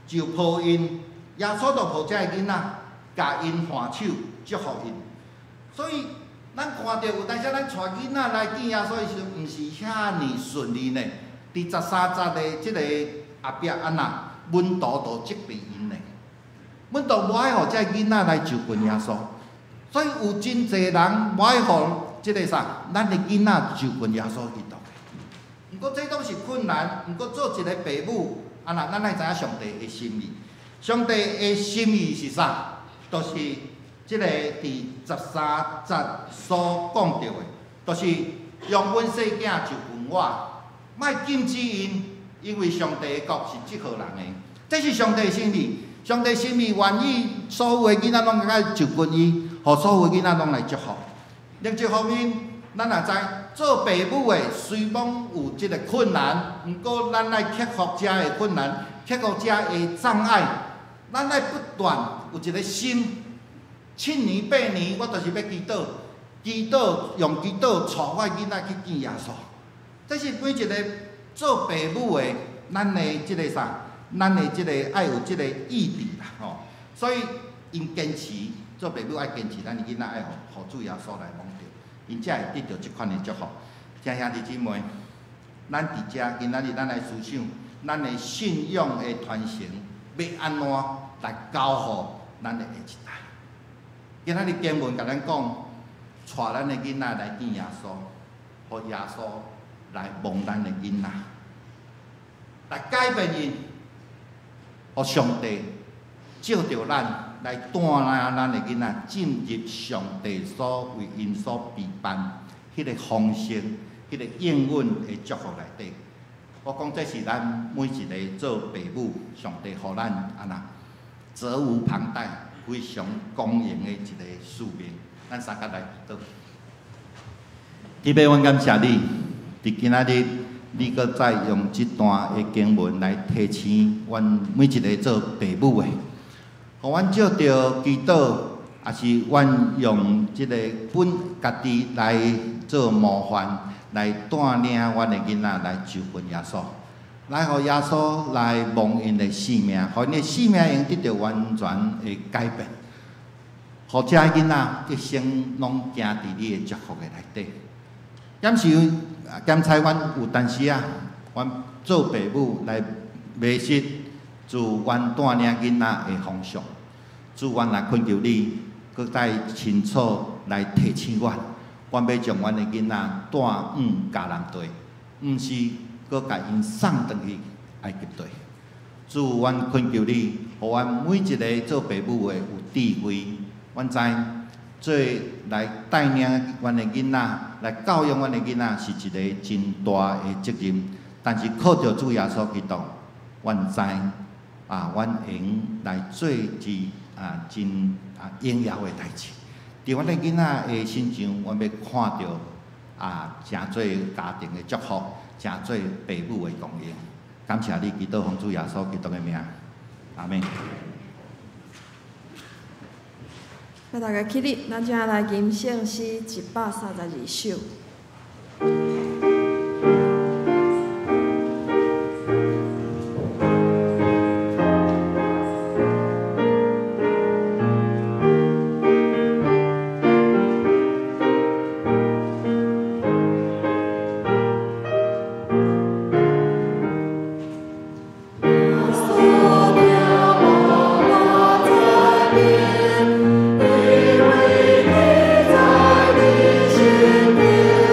就抱𪜶，耶穌就抱這个囡仔，共𪜶挽手祝福𪜶。所以咱看著有當時咱帶囡仔來見耶穌的時陣，毋是遐爾順利呢。佇13節的這个後壁按怎，門徒就責備𪜶呢。門徒無愛予這个囡仔來就近耶穌，所以有真濟人無愛予這个啥，咱的囡仔就近耶穌基督。毋過這攏是困難，毋過做一个爸母，啊若咱愛知影上帝的心意。上帝的心意是啥？就是這个佇13節所講著的，就是讓阮細囝就近我，莫禁止𪜶，因為上帝的國是這號人的。這是上帝的心意，上帝心意願意所有的囡仔攏來就近伊，予所有的囡仔攏來祝福。另一方面，咱也知做爸母的雖罔有這个困難，毋過咱愛克服遮的困難，克服遮的障礙，咱愛不斷有一个心，七年八年，我就是欲祈禱，祈禱用祈禱帶我囡仔去見耶穌。這是每一个做爸母的，咱的這个啥，咱的這个愛有這个意志啦吼。所以𪜶堅持做爸母愛堅持，咱的囡仔愛予主耶穌來摸著，𪜶才會得著這款的祝福。親兄弟姊妹，咱佇遮今仔日咱來思想，咱的信仰的傳承欲按怎來交予咱的下一代？今仔日經文共咱講，帶咱的囡仔來見耶穌，予耶穌來摸咱的囡仔，來改變𪜶，予上帝藉著咱來帶領咱的囡仔進入上帝所為𪜶所備辦彼个豐盛、彼个應允的祝福內底。我講這是咱每一个做爸母，上帝予咱按怎責無旁貸、非常光榮的一个使命。咱三個來祈禱。天父，阮感謝你，佇今仔日，你閣再用這段的經文來提醒阮每一个做爸母的，予阮藉著祈禱，抑是阮用這个本家己來做模範，來帶領阮的囡仔來就近耶穌，來予耶穌來摸𪜶的生命，予𪜶的生命會得著完全的改變，予這个囡仔一生攏行佇你的祝福的內底。敢是檢查阮有當時仔，阮做爸母來迷失自阮帶領囡仔的方向。主，阮來懇求你，閣再清楚來提醒阮，阮欲將阮的囡仔帶往迦南地，毋是閣共𪜶送轉去埃及地。主，阮懇求你，予阮每一个做爸母的有智慧，阮知做來帶領阮的囡仔，來教育阮的囡仔是一个真大的責任。但是靠著主耶穌基督，阮知啊，阮會用來做一真榮耀的代誌。佇阮的囡仔的身上，阮欲看著誠濟家庭的祝福，誠濟爸母的光榮。感謝你，祈禱奉主耶穌基督的名，阿們。
咱大家起立，咱這來吟聖詩132首。
因為你在你身邊。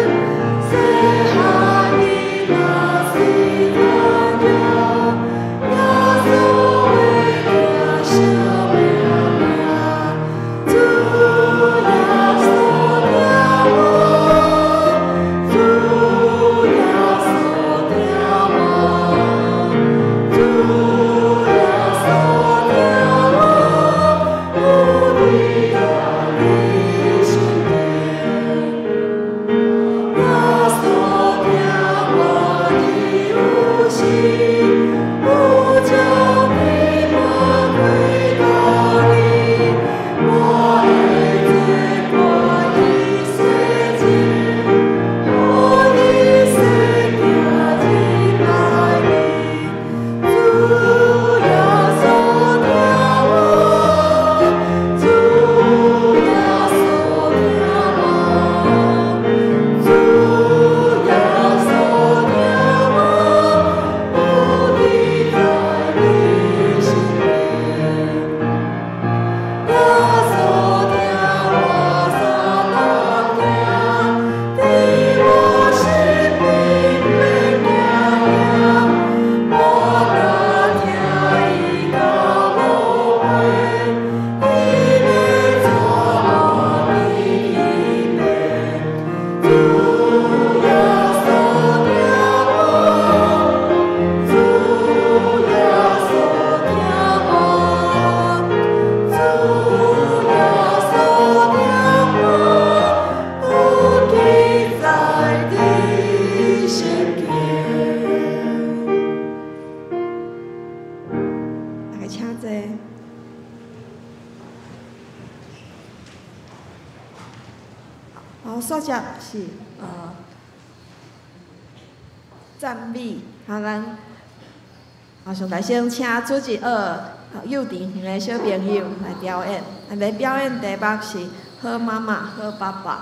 好，煞接是赞美，啊，咱啊上台先请主日学幼稚园的小朋友来表演，啊，来表演题目是《好妈妈，好爸爸》。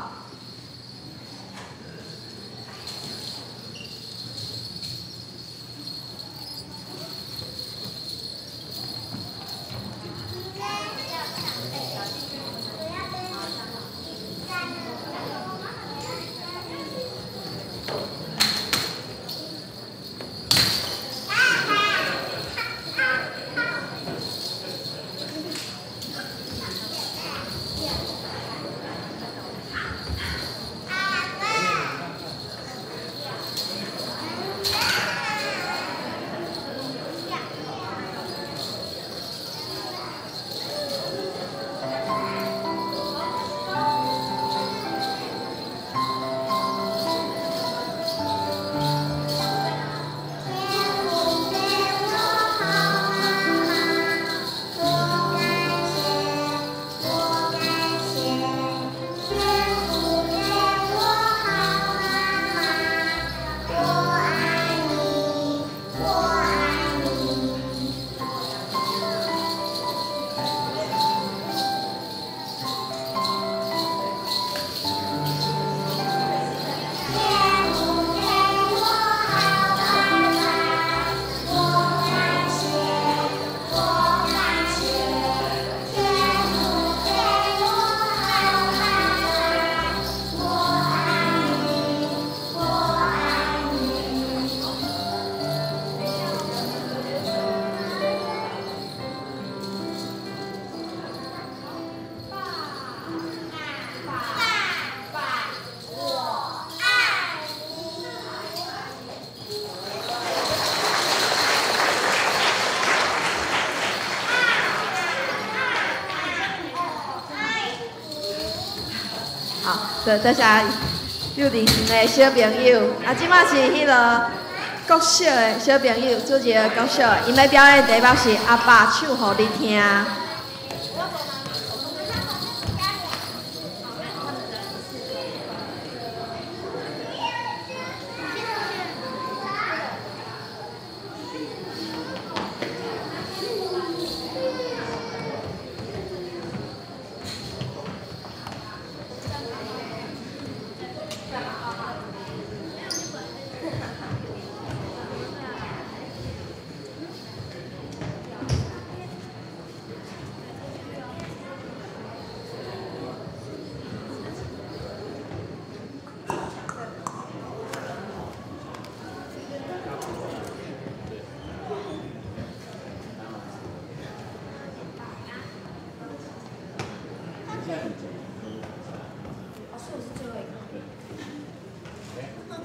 好，多谢幼稚园的小朋友，啊，这摆是彼个国小的小朋友，主持个国小的，𪜶欲表演的题目是《阿爸唱予你听》。
我有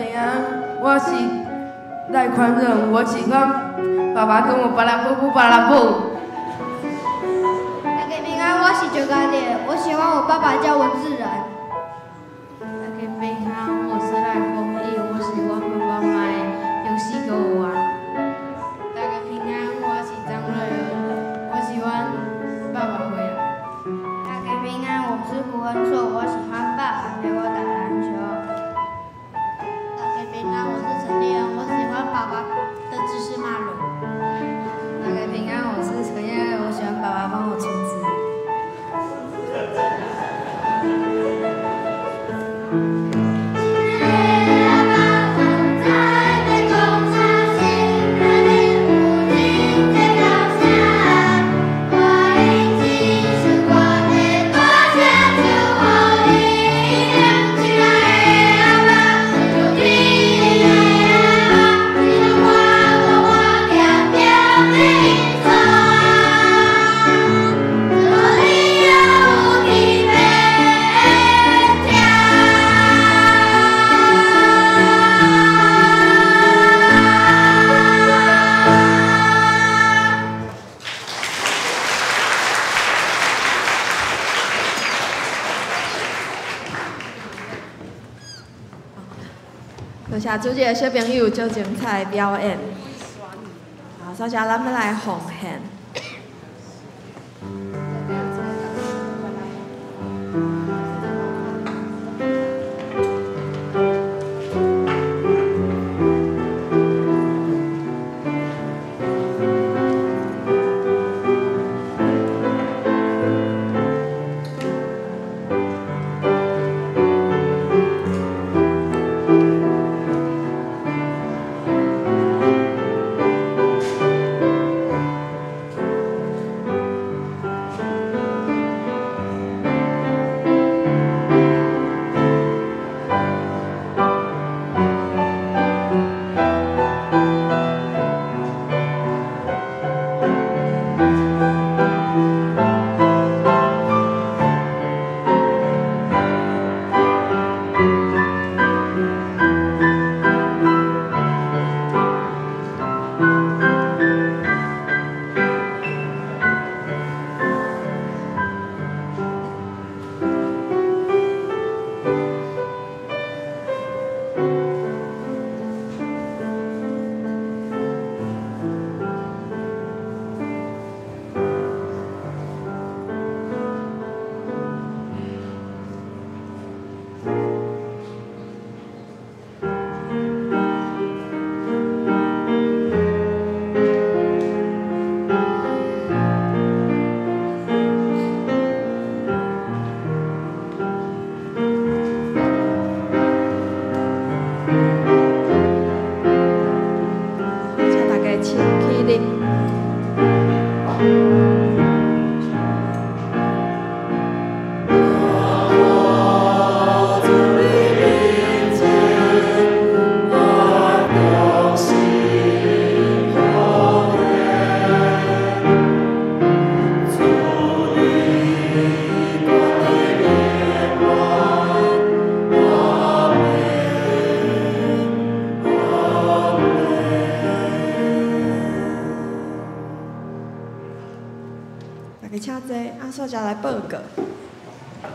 平安，我是赖宽润，我喜欢爸爸跟我巴拉布布巴拉布。
大家平安，我是周家烈，我喜欢我爸爸叫文自然。
大家平安，我是赖丰毅，我喜欢爸爸买游戏给我玩。
大家平安，我是张瑞恩，我喜欢爸爸回来。
大家平安，我是胡恩硕，我喜欢爸爸陪我打篮球。大家平安，我是陈立恩，我喜欢爸爸的知识骂人。
大家平安，我是陈燕瑞，我喜欢爸爸帮我除脂。
多谢主日的小朋友足精彩的表演。好，首先咱欲来奉献。请大家请起立。大家请坐，啊，煞才来报告。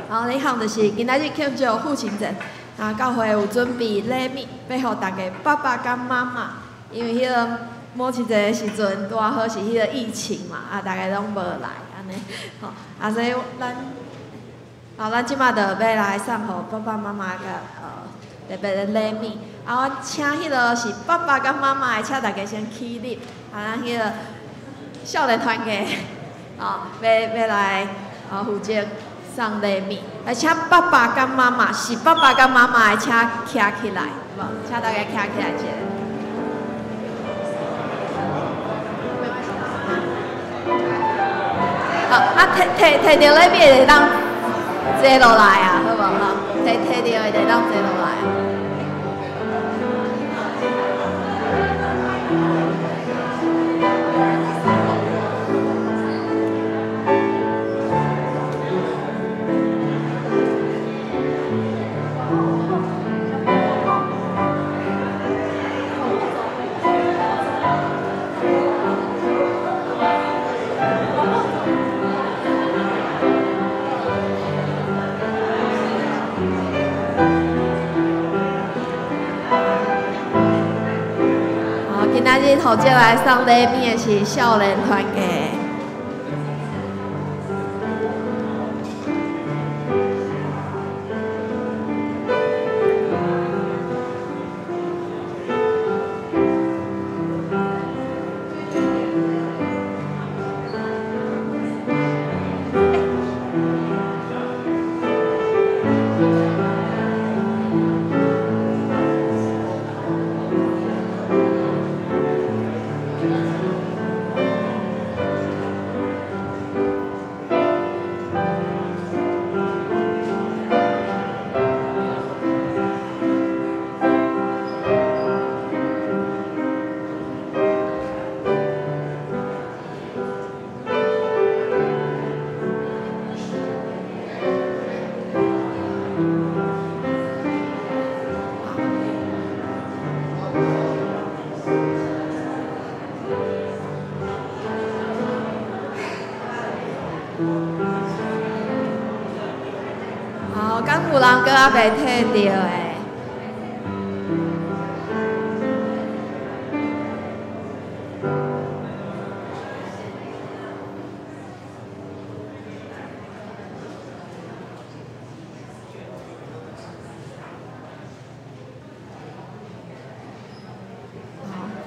好，呢项就是今仔日庆祝父亲节，啊，教会有准备礼物，欲予大家爸爸佮妈妈，因为彼个母亲节的时阵拄仔好是彼个疫情嘛，啊，大家拢无来，按呢，吼，啊，所以咱，啊，咱这马就欲来送予爸爸妈妈个特别的礼物。啊，我请彼个是爸爸佮妈妈的，请大家先起立，啊，咱彼个少年团契。哦，欲来负责送礼物，来请爸爸佮妈妈，是爸爸佮妈妈的，请徛起来，好无？请大家徛起来一下。好，啊，摕著礼物的会当坐落来啊，好无吼？摕著的会当坐落来。負責來送禮品的是少年團契。好，敢有人閣猶未提著的？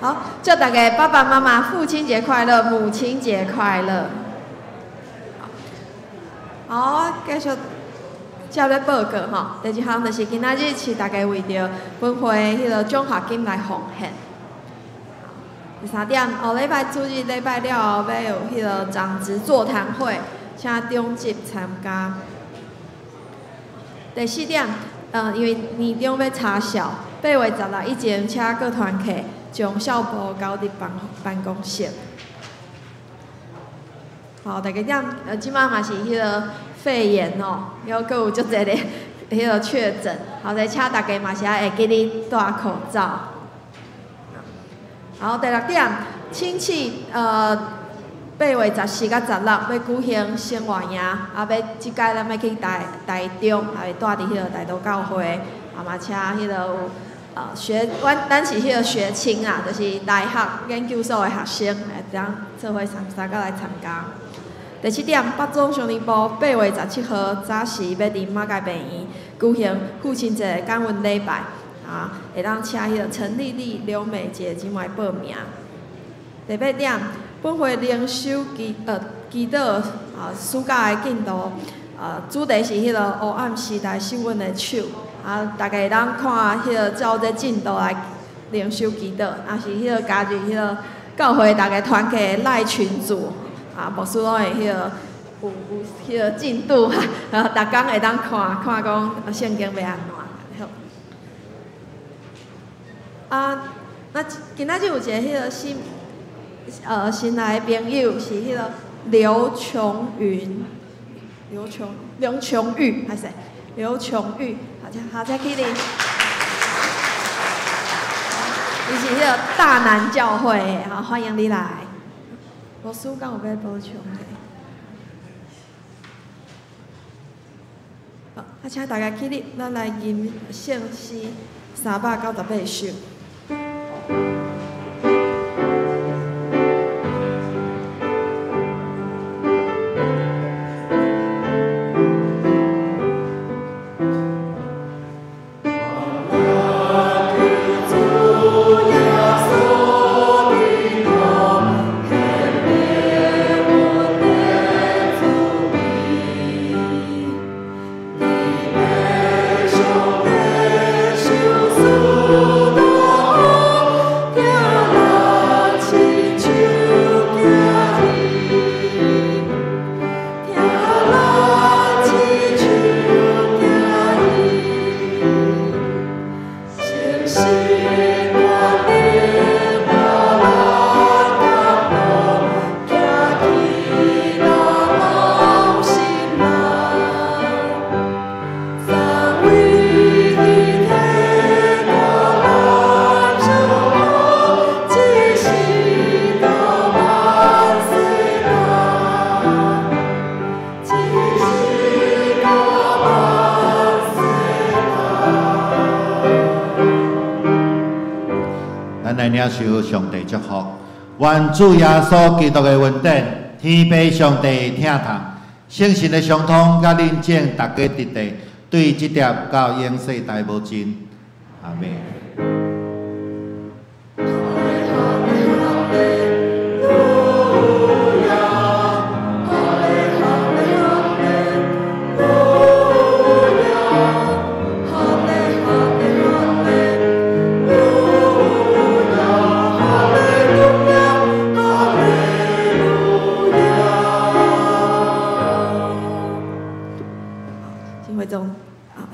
好，祝大家爸爸媽媽父親節快樂，母親節快樂。好，繼續接咧報告吼。第二項就是今仔日是大家為著本會彼个獎學金來奉獻。第三點，後禮拜主日禮拜了後，欲有彼个長執座談會，請長執參加。第四點，因為年終欲查校，8月16以前，請各團契將校簿交佇辦公室。好，大家點，這擺嘛是彼个肺炎哦，猶閣有足濟个彼个確診，好，所以請大家嘛是愛會記得戴口罩。好，第六點，親戚8月14佮16欲舉行生活營，啊，欲這屆咱欲去台中，啊，會蹛佇彼個大都教會，啊嘛請彼个有學，阮是彼個學青啊，就是大學研究所的學生，會當做伙三個來參加。第七點，北總少年部8月17號早時欲佇馬偕病院舉行父親節感恩禮拜，啊，會當請彼個陳麗麗、劉美杰姊妹報名。第八點，本會靈修祈禱啊，暑假的進度，主題是彼個黑暗時代失穩的手，啊，大家會當看彼個照這進度來靈修祈禱，抑是彼個加入彼個教會大家團契的賴群組。啊，牧師攏會彼個有彼個進度，啊，逐工會當看看講聖經欲按怎。好。啊，那今仔日有一个彼個新來的朋友是彼個劉瓊雲，劉瓊玉還是劉瓊玉，好，好，請起立。伊是彼個大南教會的，好，歡迎你來。牧師敢有欲補充的？好，啊，請大家起立，咱來吟聖詩398首。
Thank you.
來領受上帝祝福。願主耶穌基督的恩典，天父上帝的疼痛，聖神的相通，佮臨正逐家佇地，對這粒到永世代無盡。阿們。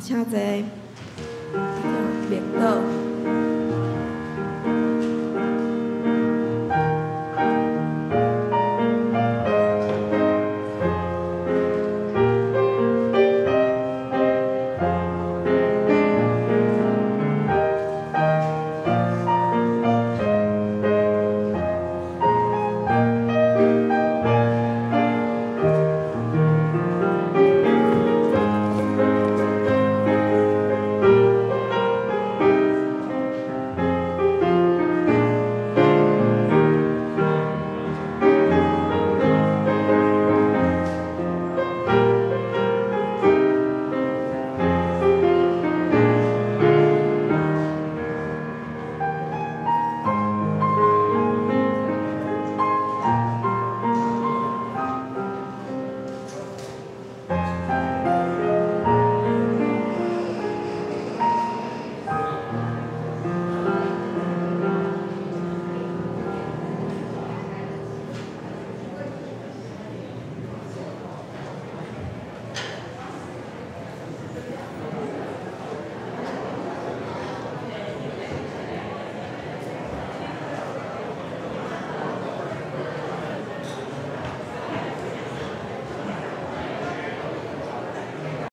請坐，明道。